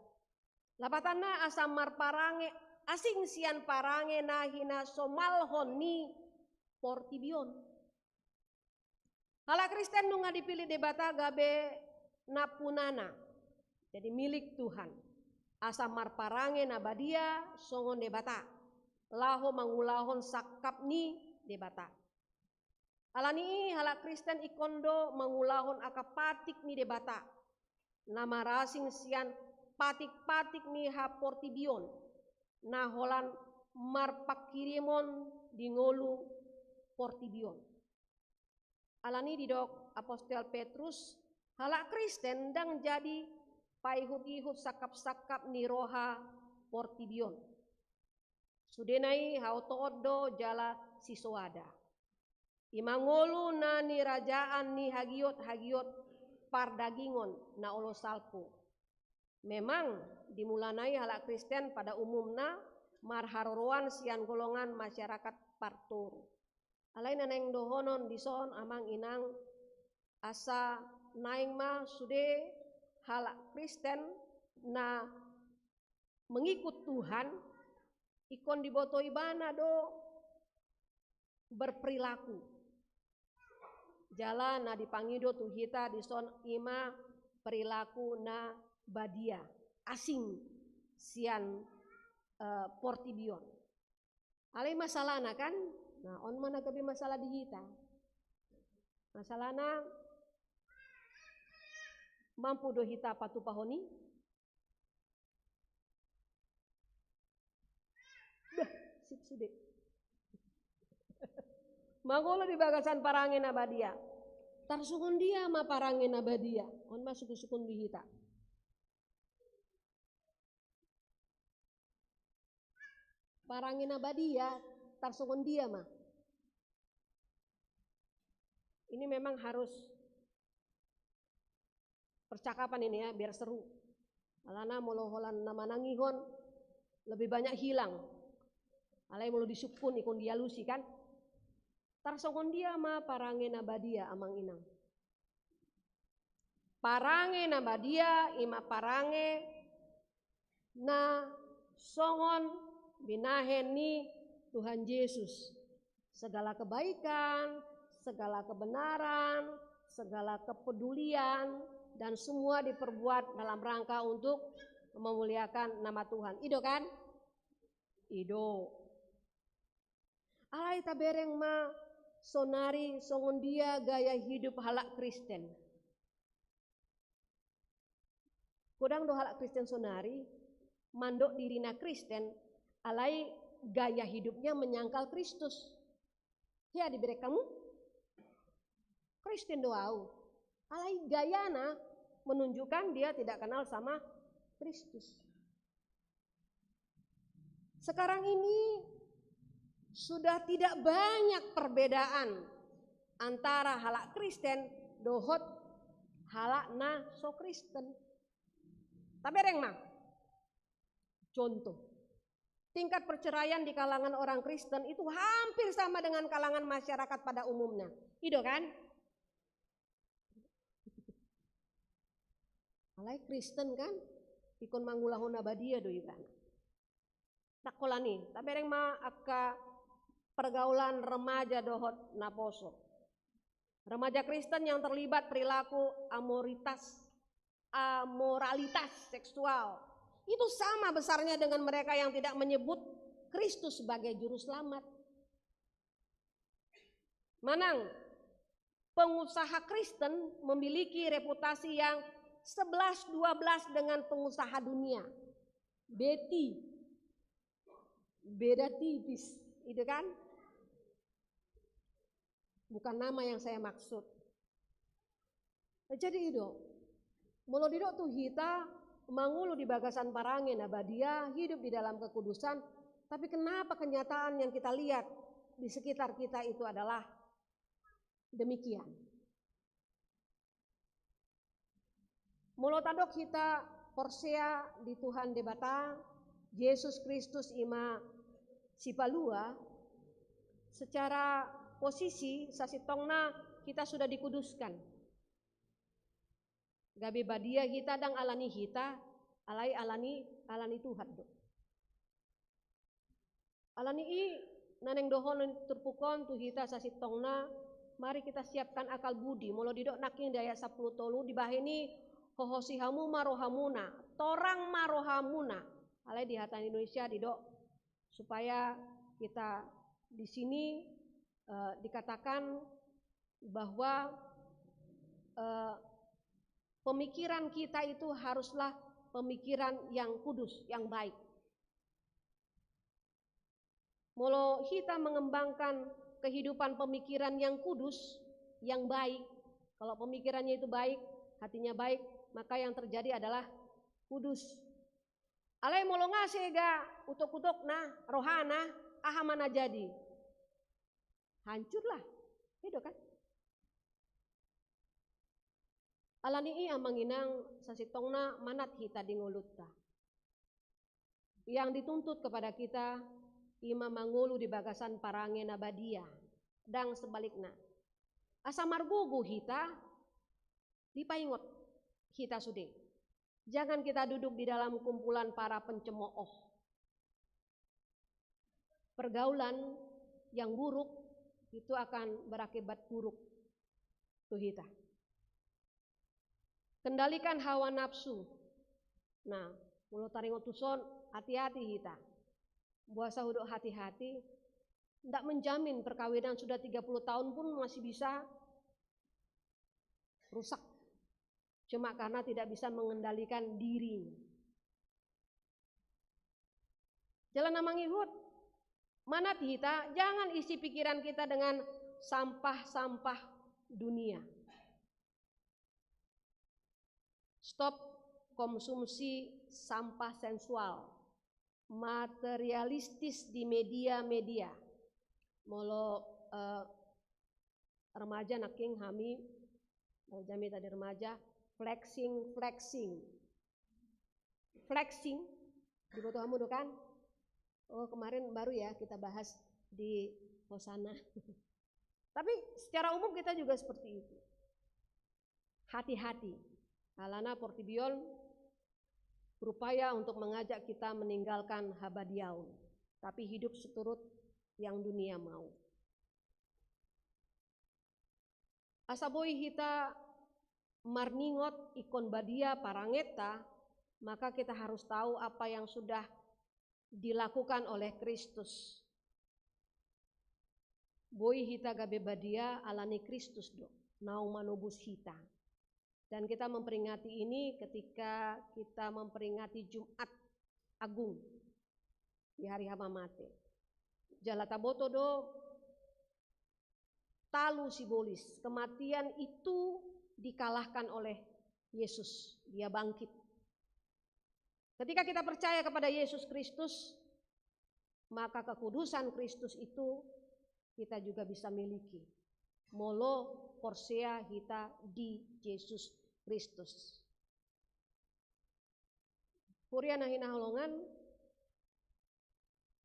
Lapatanna asa marparange asing sian parange na hinasomalhon ni portibi on. Halak Kristen nunga dipillit Debata gabe nampunana, jadi milik Tuhan. Asa marparange na badia songon Debata, laho mangulahon sangkap ni Debata. Alani i halak Kristen ingkon do mangulahon angka patik ni Debata, na marasing sian patik-patik ni haportibion, na holan marpangkirimon di ngolu portibi on. Alani i didok apostel Petrus, halak Kristen ndang jadi paihut-ihut sangkap-sangkap ni roha portibi on. Sudena i haotoon do jala sisoada. I ma ngolu na nirajaan ni hagiot-hagiot pardagingon na olo salpu. Memang di mulana i halak Kristen pada umumna marharoroan sian golongan masyarakat partoru. Alai na naeng dohonon dison amang inang, asa naeng ma sude halak Kristen na mengikut Tuhan, ingkon diboto ibana do berperilaku. Jala na dipangido tu hita dison i ma perilaku na badia, asing sian, eh, portibi on. Alai masalahna kan, nah, on ma na gabe masalah di hita. Masalahna, mampu do hita patupahon i? Bah, sip sude. Mangolu di bagasan parange na badia. Tarsongon dia ma parange na badia? On ma sungkun-sungkun di hita. Parange na badia, tarsongon dia ma? Ini memang harus percakapan ini ya, biar seru. Alana molo holan na manangihon, lebih banyak hilang. Alai molo disungkun ingkon dialusi kan. Tarsongon dia ma parange na badia amang inang? Parange na badia i ma parange na songon binahen ni Tuhan Yesus. Segala kebaikan, segala kebenaran, segala kepedulian, dan semua diperbuat dalam rangka untuk memuliakan nama Tuhan. I do kan? I do. Alai tabereng ma sonari songon dia gaya hidup halak Kristen. Godang do halak Kristen sonari mandok dirina Kristen, alai gaya hidupnya menyangkal Kristus. Hea dibereng hamu? Kristen do au. Alai gayana menunjukkan dia tidak kenal sama Kristus. Sekarang ini sudah tidak banyak perbedaan antara halak Kristen dohot halak na so Kristen. Tabereng ma. Contoh, tingkat perceraian di kalangan orang Kristen itu hampir sama dengan kalangan masyarakat pada umumnya. I do kan? Alai Kristen kan, ingkon mangulahon na badia do ibana. Ndang holan i, tabereng ma angka pergaulan remaja dohot naposo. Remaja Kristen yang terlibat perilaku amoritas, amoralitas seksual itu sama besarnya dengan mereka yang tidak menyebut Kristus sebagai juru selamat. Manang pengusaha Kristen memiliki reputasi yang sebelas dua belas dengan pengusaha dunia. Beti. Beda tipis, itu kan? Bukan nama yang saya maksud. Jadi i do, molo didok tu hita mangolu di bagasan parange na badia, hidup di dalam kekudusan, tapi kenapa kenyataan yang kita lihat di sekitar kita itu adalah demikian? Molo tadok hita porsea di Tuhan Debata, Jesus Kristus i ma sipalua, secara posisi sasintongna hita sudah dikuduskan. Gabe badia hita ndang alani hita, alai alani, alani Tuhan do. Alani i na naeng dohonon turpuk on tu hita sasintongna, mari kita siapkan akal budi. Molo didok nangkin di ayat sampulu tolu, dibahen i hohosi hamu ma rohamuna, torang ma rohamuna. Alai di hata Indonesia didok supaya kita di sini, eh, dikatakan bahwa, eh, pemikiran kita itu haruslah pemikiran yang kudus, yang baik. Molo hita mengembangkan kehidupan pemikiran yang kudus, yang baik, kalau pemikirannya itu baik, hatinya baik, maka yang terjadi adalah kudus. Alai molo nga sega utok-utokna, rohana, aha ma na jadi? Hancurlah. I do kan? Alani i amang inang, sasintongna manat hita di ngolunta. Yang dituntut kepada kita i ma mangolu di bagasan parange na badia, ndang sebalikna. Asa margogo hita, dipaingot hita sude. Jangan kita duduk di dalam kumpulan para pencemooh. Pergaulan yang buruk itu akan berakibat buruk tu hita. Kendalikan hawa nafsu. Nah, molo taringot tuson, hati-hati hita. Boasa hudok hati-hati, ndak menjamin perkawinan sudah tiga puluh tahun pun masih bisa rusak. Cuma karena tidak bisa mengendalikan dirinya. Jala na mangihut, manat hita, jangan isi pikiran kita dengan sampah-sampah dunia. Stop konsumsi sampah sensual, materialistis di media-media. Molo, eh, remaja nangkin hami, eh, jamita di remaja, flexing, flexing. Flexing, diboto hamu do kan? Oh, kemarin baru ya kita bahas di Hosana. Tapi secara umum kita juga seperti itu. Hati-hati. Alana portibi on berupaya untuk mengajak kita meninggalkan habadiaon, tapi hidup seturut yang dunia mau. Asa boi hita marningot ingkon badia parangenta, maka kita harus tahu apa yang sudah dilakukan oleh Kristus. Boi hita gabe badia alani Kristus do naung manobus hita. Dan kita memperingati ini ketika kita memperingati Jumat Agung di hari hamamate. Jala taboto do talu sibolis, kematian itu dikalahkan oleh Yesus, dia bangkit. Ketika kita percaya kepada Yesus Kristus, maka kekudusan Kristus itu kita juga bisa miliki. Molo porsea hita di Yesus Kristus. Huria na hinaholongan,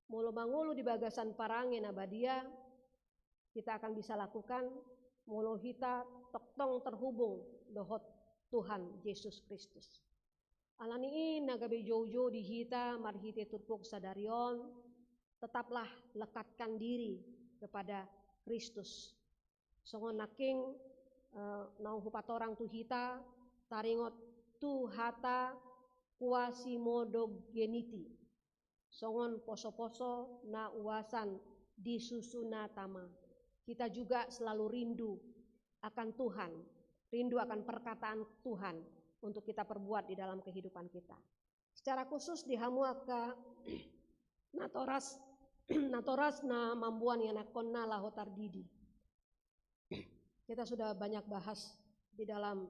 molo mangolu di bagasan parange na badia, kita akan bisa lakukan molo hita tongtong terhubung dohot Tuhan Yesus Kristus. Alani i na gabe joujou di hita marhite turpuk sadari on, tetaplah lekatkan diri kepada Kristus. Songon nangkin, eh, naung hupatorang tu hita, taringot tu hata Quasimodogeniti. Songon poso-poso na uasan di susu na tama. Kita juga selalu rindu akan Tuhan, rindu akan perkataan Tuhan. untuk kita perbuat di dalam kehidupan kita. Secara khusus di hamu angka natoras, natoras na mamboan ianakkonna laho tardidi. Kita sudah banyak bahas di dalam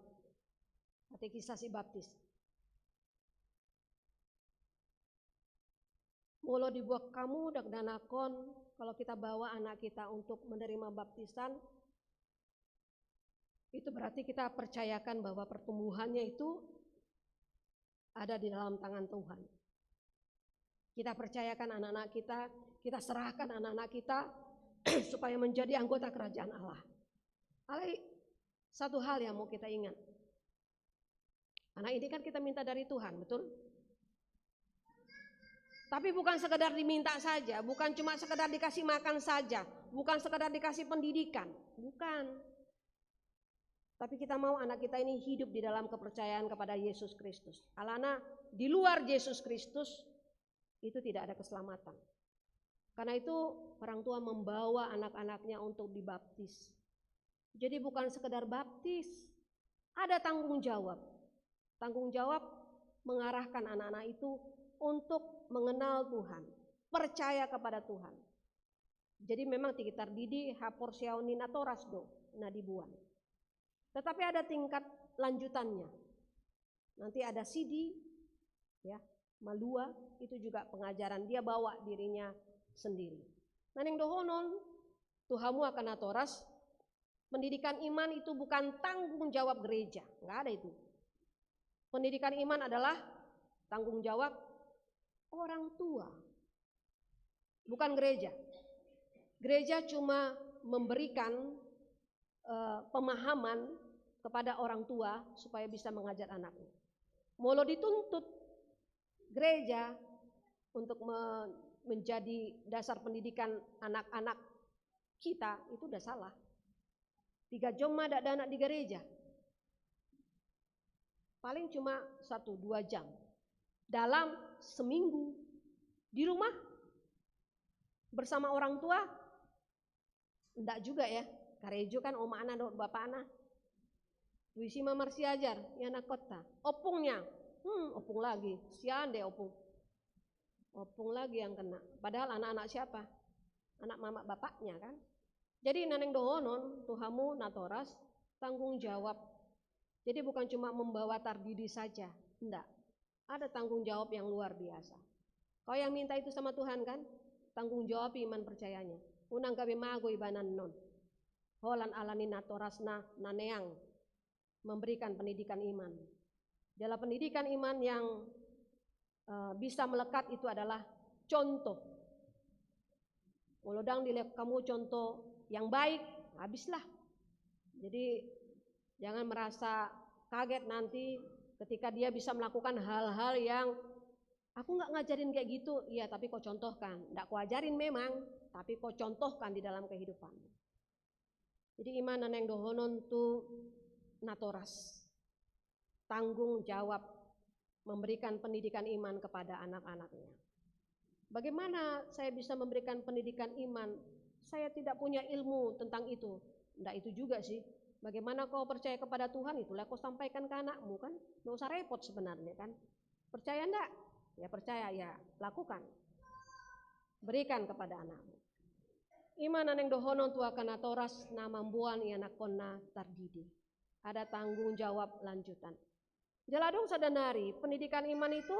katekisasi baptis. Molo dibuat hamu dakdanakkon, kalau kita bawa anak kita untuk menerima baptisan, itu berarti kita percayakan bahwa pertumbuhannya itu ada di dalam tangan Tuhan. Kita percayakan anak-anak kita, kita serahkan anak-anak kita supaya menjadi anggota kerajaan Allah. Alai satu hal yang mau kita ingat. Anak ini kan kita minta dari Tuhan, betul? Tapi bukan sekedar diminta saja, bukan cuma sekedar dikasih makan saja, bukan sekedar dikasih pendidikan, bukan. Tapi kita mau anak kita ini hidup di dalam kepercayaan kepada Yesus Kristus. Alana di luar Yesus Kristus itu tidak ada keselamatan. Karena itu orang tua membawa anak-anaknya untuk dibaptis. Jadi bukan sekedar baptis, ada tanggung jawab. Tanggung jawab mengarahkan anak-anak itu untuk mengenal Tuhan, percaya kepada Tuhan. Jadi memang tingki tardidi haporseaon ni natoras do na diboan. Tetapi ada tingkat lanjutannya. Nanti ada sidi, ya, malua, itu juga pengajaran. Dia bawa dirinya sendiri. Na naeng dohonon tu hamu angka natoras, pendidikan iman itu bukan tanggung jawab gereja. Nggak ada itu. Pendidikan iman adalah tanggung jawab orang tua. Bukan gereja. Gereja cuma memberikan, eh, pemahaman kepada orang tua supaya bisa mengajar anaknya. Molo dituntut gereja untuk me-, menjadi dasar pendidikan anak-anak kita, itu udah salah. Tiga jam ma dakdanak di gereja. Paling cuma satu, dua jam. Dalam seminggu. Di rumah, bersama orang tua, ndak juga ya. Karejo kan omakna dohot bapakna. Tu isi ma marsiajar, ianakkon ta. Ompungnya, hmm, ompung lagi. Sian deh ompung. Ompung lagi yang kena. Padahal anak-anak siapa? Anak mamak bapaknya kan. Jadi na naeng dohonon tu hamu natoras, tanggung jawab. Jadi bukan cuma membawa tardidi saja, ndak. Ada tanggung jawab yang luar biasa. Kau yang minta itu sama Tuhan kan? Tanggung jawab iman percayanya. Unang gabe mago ibana annon. Holan alani natorasna na naeng memberikan pendidikan iman. Jala pendidikan iman yang, eh, bisa melekat itu adalah contoh. Molo ndang dilehon hamu contoh yang baik, habislah. Jadi jangan merasa kaget nanti ketika dia bisa melakukan hal-hal yang, "Aku nggak ngajarin kayak gitu." Iya, tapi kau contohkan. Nggak kau ajarin memang, tapi kau contohkan di dalam kehidupanmu. Jadi ima na naeng dohonon tu natoras. Tanggung jawab memberikan pendidikan iman kepada anak-anaknya. Bagaimana saya bisa memberikan pendidikan iman? Saya tidak punya ilmu tentang itu. Ndak itu juga sih. Bagaimana kau percaya kepada Tuhan, itulah kau sampaikan ke anakmu kan. Nggak usah repot sebenarnya kan. Percaya ndak? Ya percaya, ya lakukan. Berikan kepada anakmu. Ima na naeng dohonon tu angka natoras na mamboan ianakkonna tardidi. Ada tanggung jawab lanjutan. Jala adong sada nari, pendidikan iman itu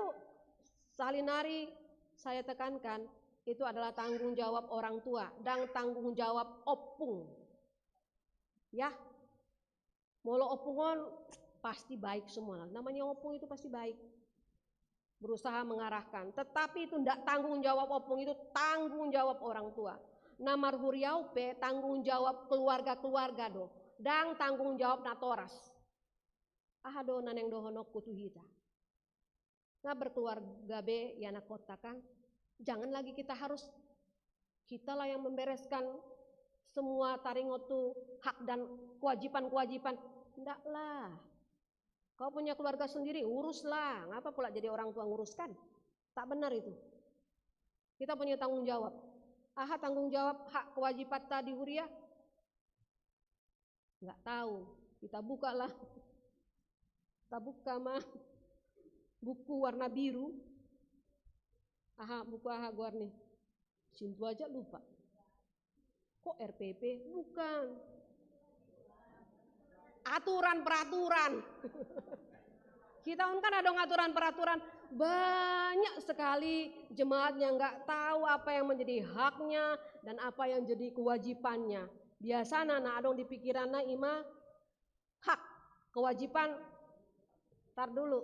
sahali nari saya tekankan, itu adalah tanggung jawab orang tua, ndang tanggung jawab ompung. Ya, molo ompung on pasti baik semua. Namanya ompung itu pasti baik. Berusaha mengarahkan. Tetapi itu ndak tanggung jawab ompung, itu tanggung jawab orang tua. Na marhuria on pe tanggung jawab keluarga-keluarga do. Ndang tanggung jawab natoras. Aha do na naeng dohononku tu hita? Nga berkeluarga be ianakkon ta kan? Jangan lagi kita harus, kita lah yang membereskan semua taringot tu hak dan kewajiban-kewajiban. Ndak lah. Kau punya keluarga sendiri, uruslah. Ngapa pula jadi orang tua nguruskan? Tak benar itu. Kita punya tanggung jawab. Aha tanggung jawab hak kewajibanta di huria? Nggak tahu. Kita buka lah. Tabuka ma buku warna biru. Aha, buku aha goarna? Sintua aja lupa. Kok R P P? Bukan. Aturan peraturan. Kita on kan adong aturan peraturan. Banyak sekali jemaat yang nggak tahu apa yang menjadi haknya dan apa yang jadi kewajibannya. Biasana na adong di pikiranna ima hak, kewajiban. Tar dulu.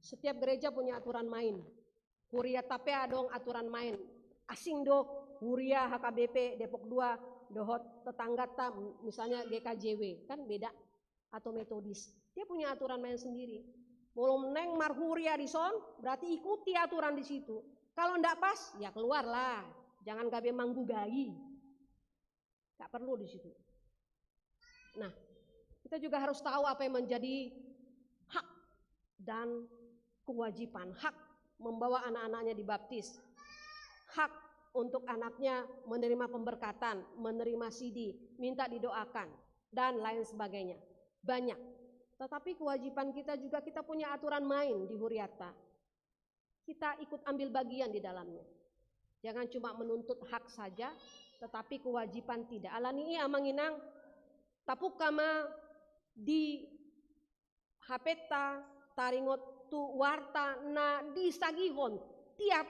Setiap gereja punya aturan main. Huria ta pe adong aturan main. Asing do huria H K B P Depok dua dohot tetanggata, misalnya G K J W, kan beda. Atau Metodis. Dia punya aturan main sendiri. Molo naeng marhuria dison, berarti ikuti aturan di situ. Kalau ndak pas, ya keluarlah. Jangan gabe manggugai. Nggak perlu di situ. Nah, kita juga harus tahu apa yang menjadi hak dan kewajiban. Hak membawa anak-anaknya dibaptis. Hak untuk anaknya menerima pemberkatan, menerima sidi, minta didoakan, dan lain sebagainya. Banyak. Tetapi kewajiban kita juga, kita punya aturan main di huriata. Kita ikut ambil bagian di dalamnya. Jangan cuma menuntut hak saja, tetapi kewajiban tidak. Alani i, amang inang, tabuka ma di H P-ta, taringot tu warta na disagihon tiap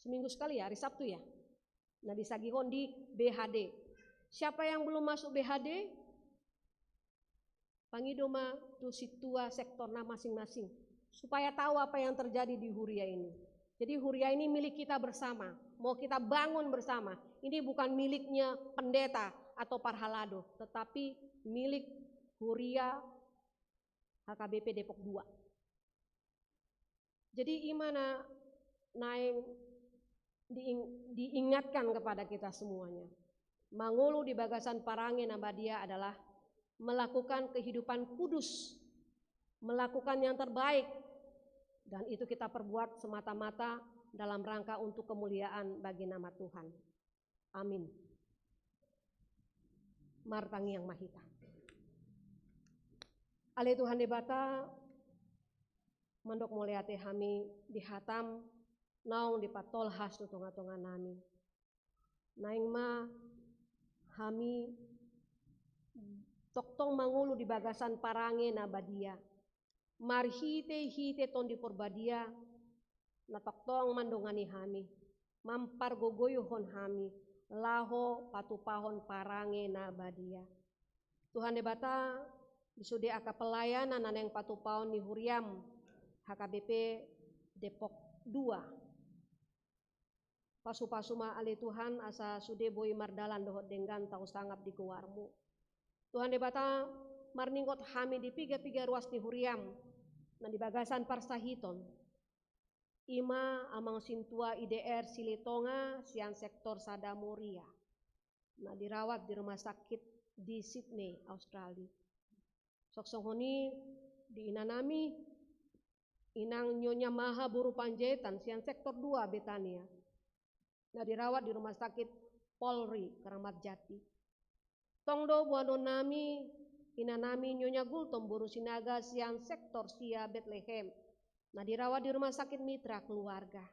seminggu sekali, ya, hari Sabtu, ya. Na disagihon di B H D. Siapa yang belum masuk B H D? Pangido ma tu sintua sektorna masing-masing, supaya tahu apa yang terjadi di huria ini. Jadi, huria ini milik kita bersama, mau kita bangun bersama. Ini bukan miliknya pendeta atau parhalado, tetapi milik huria H K B P Depok dua. Jadi, ima na naeng diing-, diingatkan kepada kita semuanya. Mangolu di bagasan parange na badia adalah melakukan kehidupan kudus, melakukan yang terbaik, dan itu kita perbuat semata-mata dalam rangka untuk kemuliaan bagi nama Tuhan. Amin. Martangiang ma hita. Ale Tuhan Debata, mandok mauliate hami di hatam naung dipatolhas tu tonga-tonga nami. Naeng ma hami tongtong mangolu di bagasan parange na badia. Marhite-hite Tondi Porbadia, na tongtong mandongani hami, mampargogoihon hami, laho patupahon parange na badia. Tuhan Debata, di sude angka pelayanan na naeng patupahon ni huriam, H K B P Depok dua. Pasu-pasu ma ale Tuhan, asa sude boi mardalan dohot denggan tahu sangap di goarmu. Tuhan Debata, marningot hami di piga-piga ruas ni huriam, na di bagasan parsahiton. Ima amang sintua I D R Silitonga sian sektor Sada Moria, na dirawat di rumah sakit di Sydney, Australia. Songon i di inanami, inang Nyonya Maha boru Panjaitan sian sektor dua Betania, na dirawat di rumah sakit Polri Kramat Jati. Tong do boanonnami, inanami Nyonya Gultom boru Sinaga sian sektor sia Betlehem, na dirawat di rumah sakit Mitra Keluarga.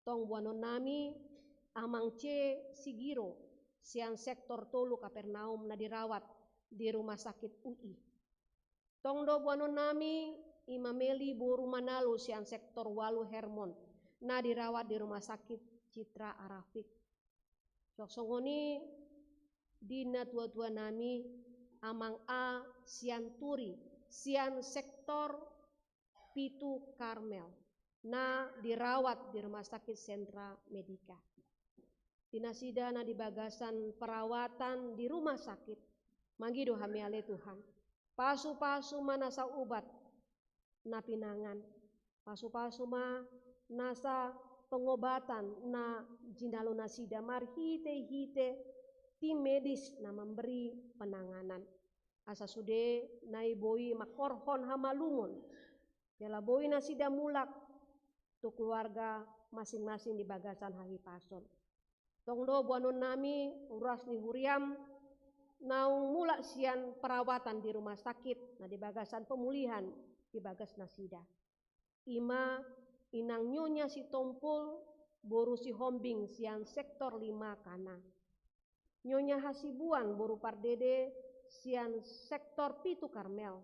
Tong boanonnami, amang C Sigiro sian sektor tolu Kapernaum, na dirawat di rumah sakit U I. Tong do boanonnami, ima Meli boru Manalu sian sektor walu Hermon, na dirawat di rumah sakit Citra Arafik. Songon i di natua-tuanami, amang A Sianturi sian sektor pitu Karmel, na dirawat di rumah sakit Sentra Medika. Di nasida na di bagasan perawatan di rumah sakit, mangido hami ale Tuhan, pasu-pasu ma nasa ubat na pinangan, pasu-pasu ma nasa pengobatan na jinalo nasida marhite-hite tim medis na memberi penanganan. Asa sude na i boi mangkorhon hamalumon, jala boi nasida mulak tu keluarga masing-masing di bagasan hahipason. Tong do boanonnami ruas ni huriam, naung mulak sian perawatan di rumah sakit, na di bagasan pemulihan di bagas nasida. I ma inang Nyonya Sitompul boru Sihombing sian sektor lima Kana. Nyonya Hasibuan boru Pardede sian sektor pitu Karmel.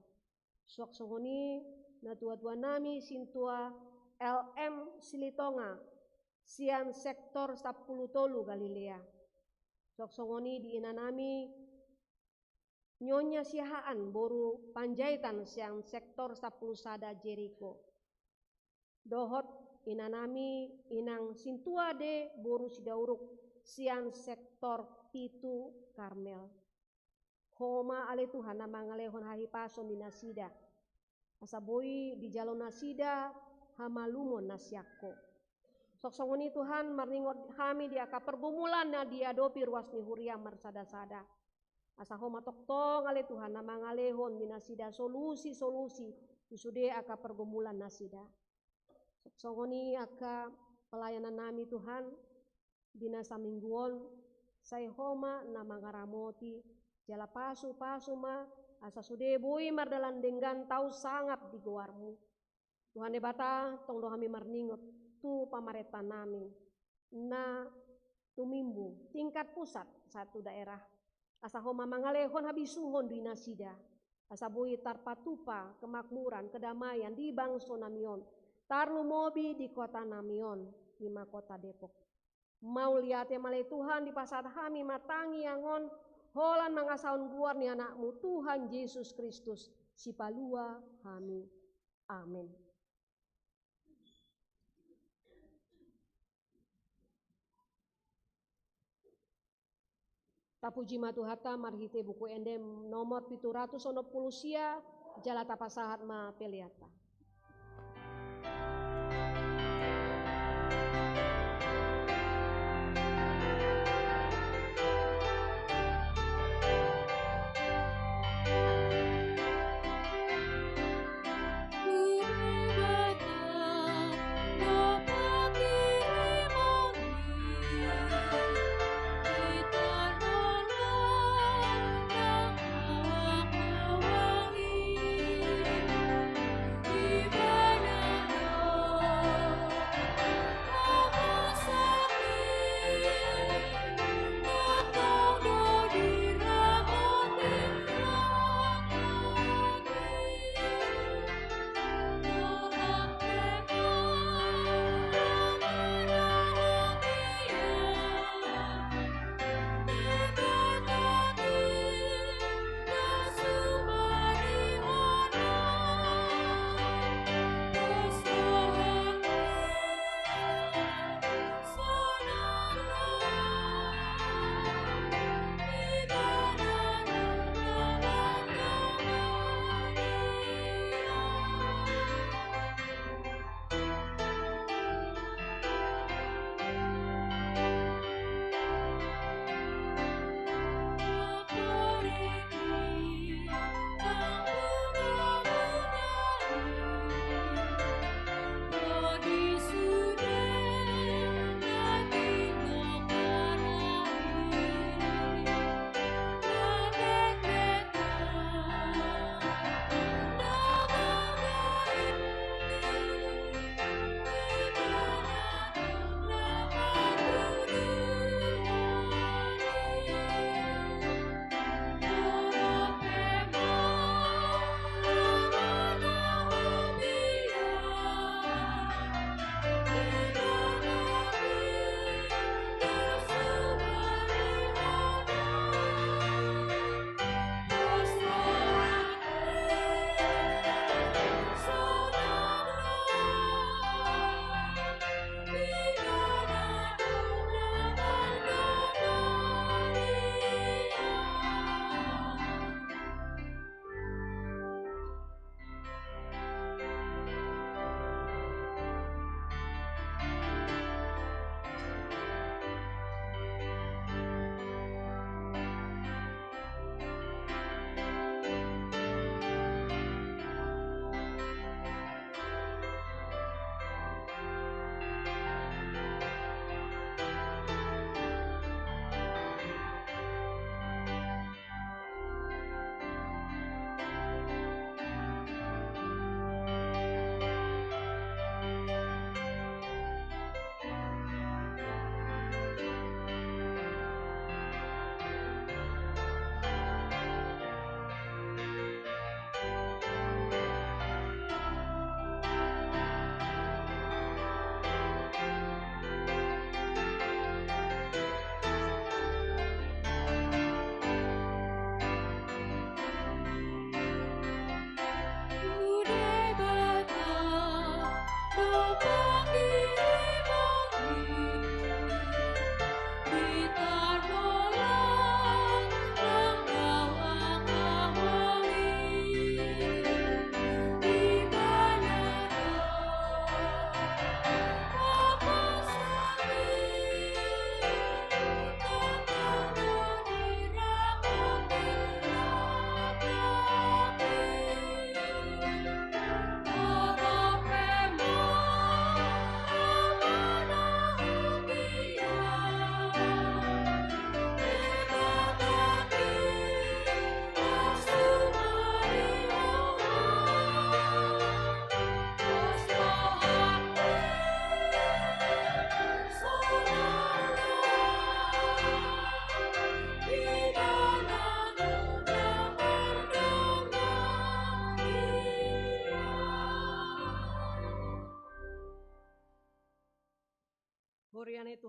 Suang songon i natuatua nami Sintua L M Silitonga sian sektor sampulu tolu Galilea. Suang songon i di ina nami Nyonya Siahaan boru Panjaitan sian sektor sampulu sada Jeriko. Dohot ina nami inang Sintua D boru Sidauruk sian sektor pitu Karmel. Ho ma ale Tuhan na mangalehon hahipason di nasida, asa boi dijalo nasida hamalumon na sian Ho. Suang songon i Tuhan, marningot hami di angka pergumulan na diadopi ruas ni huria marsadasada. Asa Ho ma tongtong ale Tuhan na mangalehon di nasida solusi-solusi di sude angka pergumulan nasida. Suang songon i angka pelayanan nami Tuhan, di na saminggu on, sai Ho ma na mangaramoti, jala pasupasu ma, asa sude boi mardalan denggan tau sangap di goarMu. Tuhan Debata, tong do hami marningot tu pamarenta nami na tumimbo tingkat pusat sahat tu daerah. Asa Ho ma mangalehon habisuhon di nasida, asa boi tarpatupa kemakmuran, kedamaian di bangso nami on, tarlumobi di kota nami on, i ma kota Depok. Mauliate ma ale Tuhan, dipasahat hami ma tangiang on holan mangasahon goar ni AnakMu Tuhan Jesus Kristus, Sipalua hami. Amen. Tapuji ma Tuhanta marhite Buku Ende nomor pitu ratus onom pulu sia, jala tapasahat ma peleanta.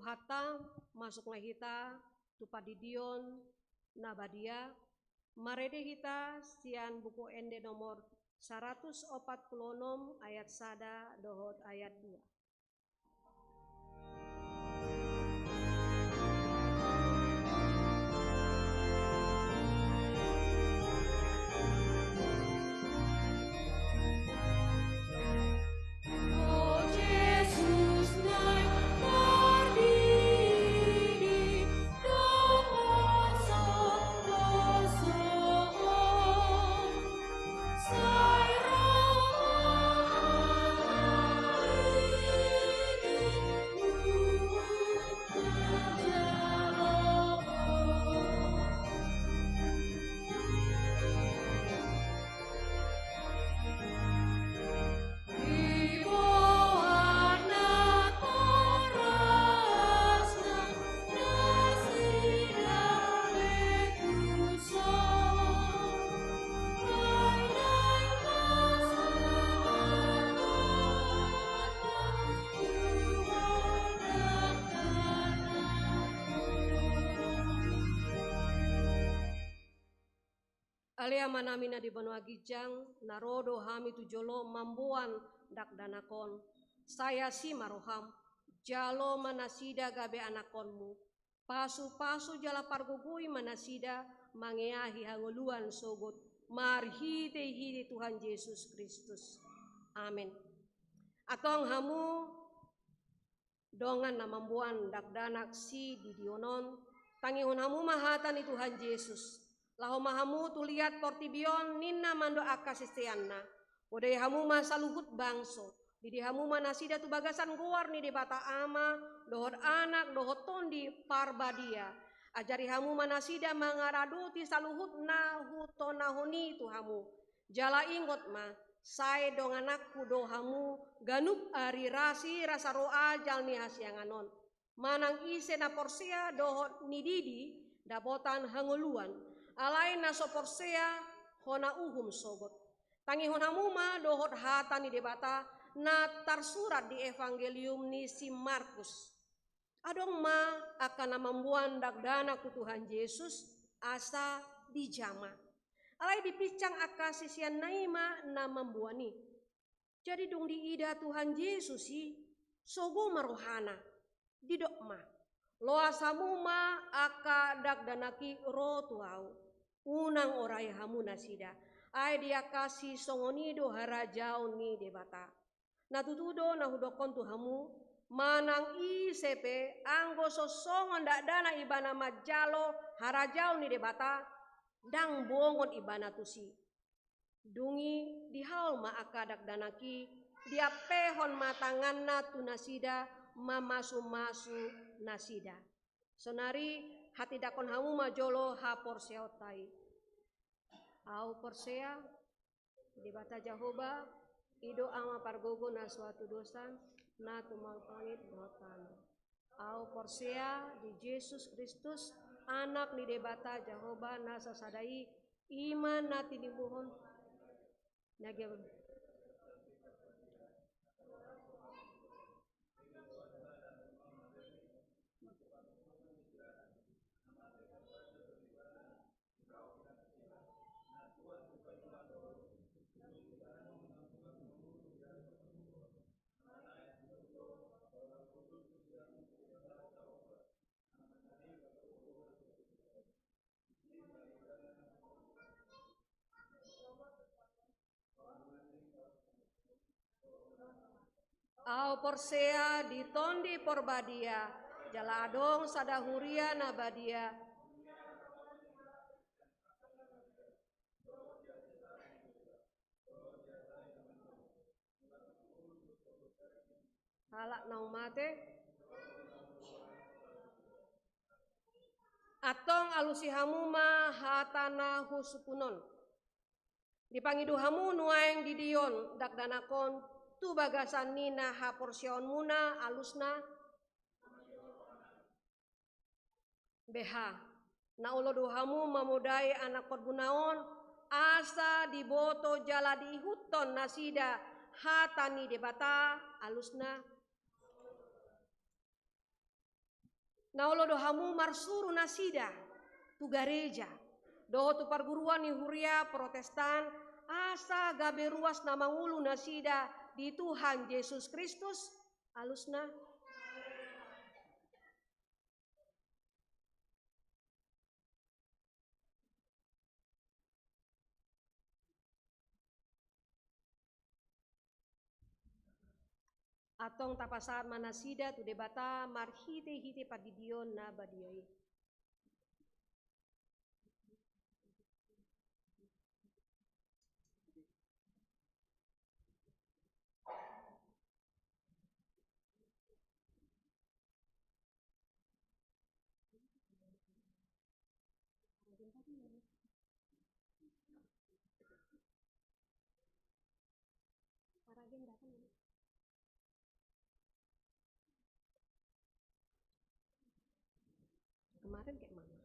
Tuhanta, masuk ma hita tu pandidion na badia, marende hita sian Buku Ende nomor saratus opat pulu onom ayat sada dohot ayat dua. Ale Amanami na di banua ginjang, na ro do hami tu jolo mamboan dakdanak on. Sai asi ma roham, jalo ma nasida gabe anakkonmu. Pasupasu jala pargogoi ma nasida mangeahi hangoluan sogot, marhitehite Tuhan Jesus Kristus. Amen. Antong hamu dongan na mamboan dakdanak sididion on, tangihon hamu ma hata ni Tuhan Jesus. Laho ma hamu tu liat portibi on, ninna ma do angka siseanna. Podai hamu ma saluhut bangso, didi hamu ma nasida tu bagasan goar ni Debata Ama, dohot Anak, dohot Tondi Parbadia. Ajari hamu ma nasida mangaradoti saluhut na hutonahon i tu hamu. Jala ingot ma, sai dongananku do hamu ganup ari rasirasa ro ajal ni hasiangan on. Manang ise na porsea dohot nididi dapotan hangoluan, alai na so porsea hona uhum sogot. Tangihon hamu ma dohot hata ni Debata na tarsurat di Evangelium ni si Markus. Adong ma angka na mamboan dakdanak tu Tuhan Jesus asa dijama. Alai dipinsang angka siseanna i ma na mamboan i. Jadi dung diida Tuhan Jesus i, sogo ma rohana. Didok ma, loas hamu ma angka dakdanak i ro tu ahu. Unang orai hamu nasida. Ai di angka sisongon i do harajaon ni Debata. Na tutu do na hudokkon tu hamu, manang ise pe anggo so songon dakdanak ibana manjalo harajaon ni Debata, ndang bongot ibana tusi. Dung i dihaol ma angka dakdanak i, diampehon ma tanganna tu nasida, mamasumasu nasida. Sonari hatindangkon hamu ma jolo haporseaonta i. Ahu porsea, Debata Jahowa, i do Ama pargogo na so hatudosan, na tumangihon langit dohot tano. Ahu porsea di Jesus Kristus, Anak ni Debata Jahowa na sasada i, i ma na tinimuhon. Ahu porsea di Tondi Porbadia, jala adong sada huria na badia. Halak naung mate. Antong alusi hamu ma hata na husungkun on. Dipangido hamu nuaeng didion dakdanak on tu bagasan ni na haporseaonmuna, alusna. Beha, na olo do hamu mamodai anakkonmuna on, asa diboto jala diihuthon nasida hata ni Debata, alusna. Na olo do hamu marsuru nasida tu gareja dohot tu parguruan ni huria Protestan, asa gabe ruas na mangolu nasida di Tuhan Jesus Kristus? Alusna. Antong tapasahat ma nasida tu Debata marhitehite pandidion na badia i. Kemarin kayak mana?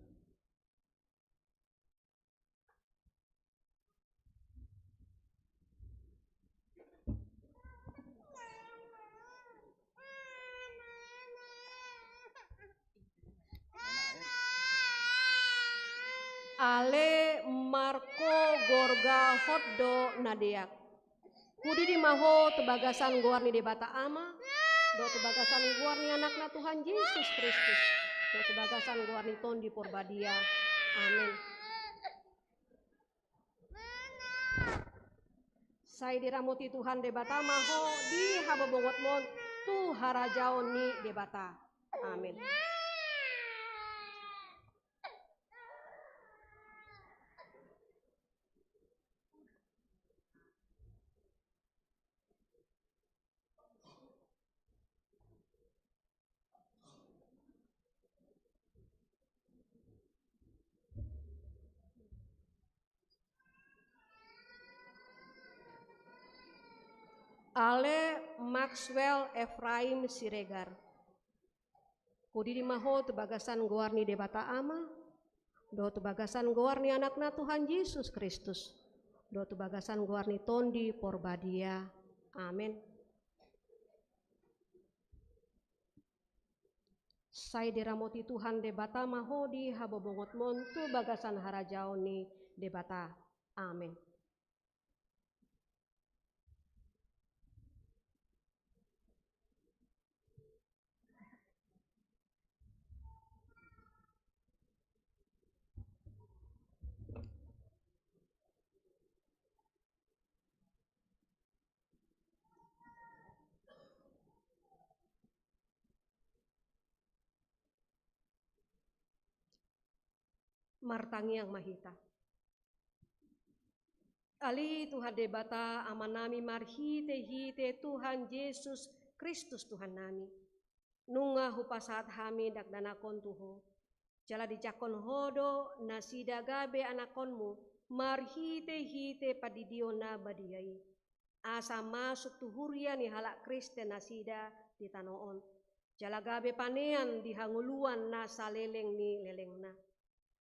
Ale Marko, gorga hot do na deak. Hudidi ma ho tu bagasan goar ni Debata Ama, dohot tu bagasan goar ni Anakna Tuhan Jesus Kristus, dohot tu bagasan goar ni Tondi Porbadia. Amen. Sai diramoti Tuhan Debata ma ho di habobongotmon tu harajaon ni Debata. Amen. Ale Maxwell Ephraim Siregar. Hudidi ma ho tu bagasan goar ni Debata Ama, dohot tu bagasan goar ni Anakna Tuhan Jesus Kristus, dohot tu bagasan goar ni Tondi Porbadia. Amen. Sai diramoti Tuhan Debata ma ho di habobongotmon tu bagasan harajaon ni Debata. Amen. Martangiang ma hita. Ale Tuhan Debata Amanami marhitehite Tuhan Jesus Kristus Tuhannami, nunga hupasahat hami dakdanakon tu Ho. Jala dijangkon Ho do nasida gabe anakonMu marhitehite pandidion na badia i, asa masuk tu huria ni halak Kristen nasida di tano on, jala gabe panean di hangoluan na saleleng ni lelengna.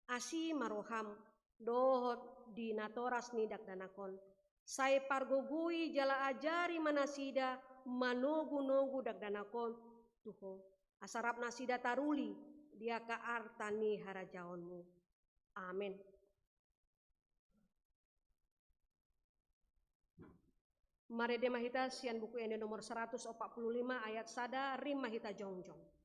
Asi ma rohaM dohot di natoras ni dakdanak on, sai pargogoi jala ajari ma nasida manogunogu dakdanak on tu Ho, asa rap nasida taruli di angka arta ni harajaonMu. Amen. Marende ma hita sian Buku Ende nomor saratus opat pulu lima ayat sada, rim ma hita jongjong.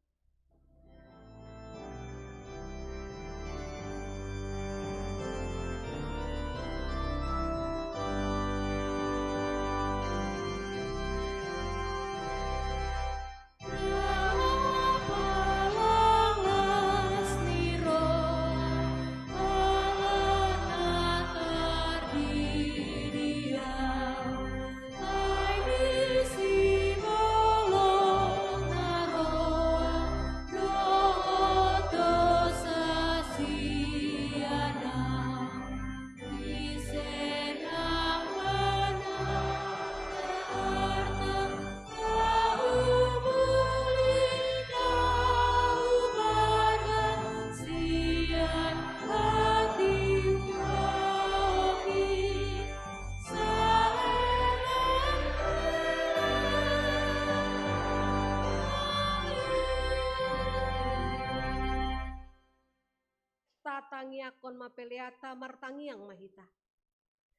Tangiangkon ma peleanta, martangiang ma hita.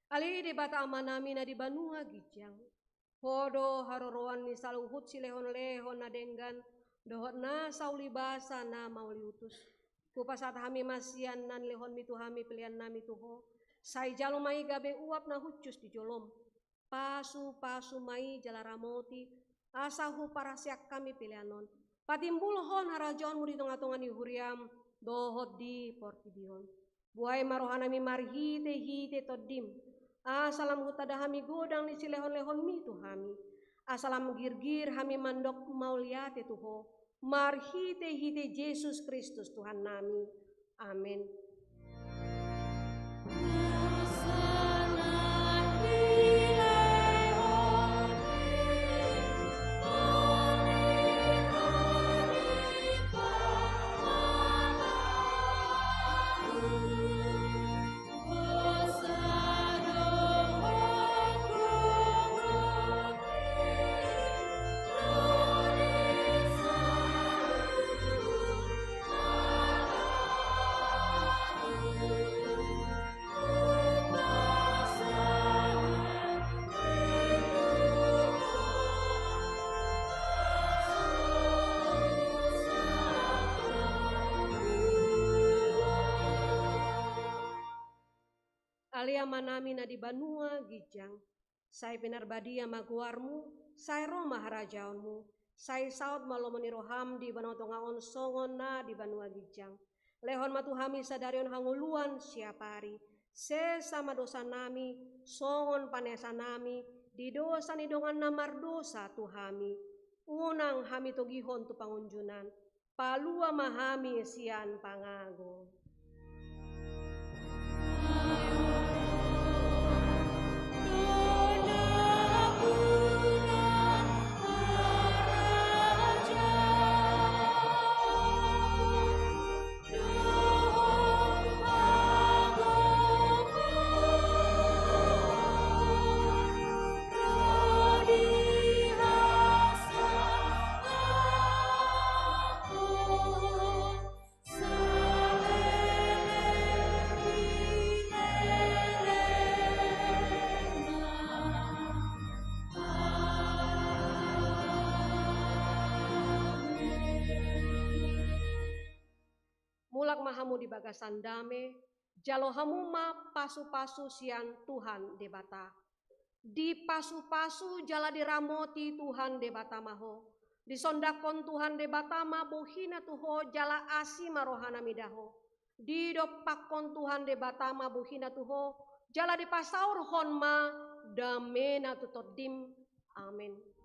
Ale Debata Amanami na di banua ginjang, Ho do haroroan ni saluhut silehonlehon na denggan dohot na saulibasa na mauliutus. Hupasahat hami ma sian na nilehonmi tu hami peleannami tu Ho. Sai jalo ma i gabe uap na hushus di jolom. Pasupasu ma i jala ramoti, asa huparhaseang hami pelean on patimbulhon harajaonmu di tongatonga ni huriam dohot di portibi on. Buhai ma rohanami marhitehite Tondim, asa lam hutanda hami godang ni silehonlehonmi tu hami, asa lam girgir hami mandok mauliate tu Ho, marhitehite Jesus Kristus Tuhannami. Amen. Ale Amanami na di banua ginjang, sai pinarbadia ma goarmu, sai ro ma harajaonmu, sai saut ma lomo ni roham di banua tonga on songon na di banua ginjang. Lehon ma tu hami sadari on hangoluan siapari, sesa ma dosanami, songon panesanami di dosa ni dongan na mardosa tu hami. Unang hami togihon tu pangunjunan, palua ma hami sian pangago. Mulak ma hamu di bagasan dame, jalo hamu ma pasupasu sian Tuhan Debata. Dipasupasu jala diramoti Tuhan Debata ma ho. Disondangkon Tuhan Debata ma bohina tu ho jala asi ma rohana mida ho. Didompakkon Tuhan Debata ma bohina tu ho, jala dipasaorhon ma damena tu tondim. Amen.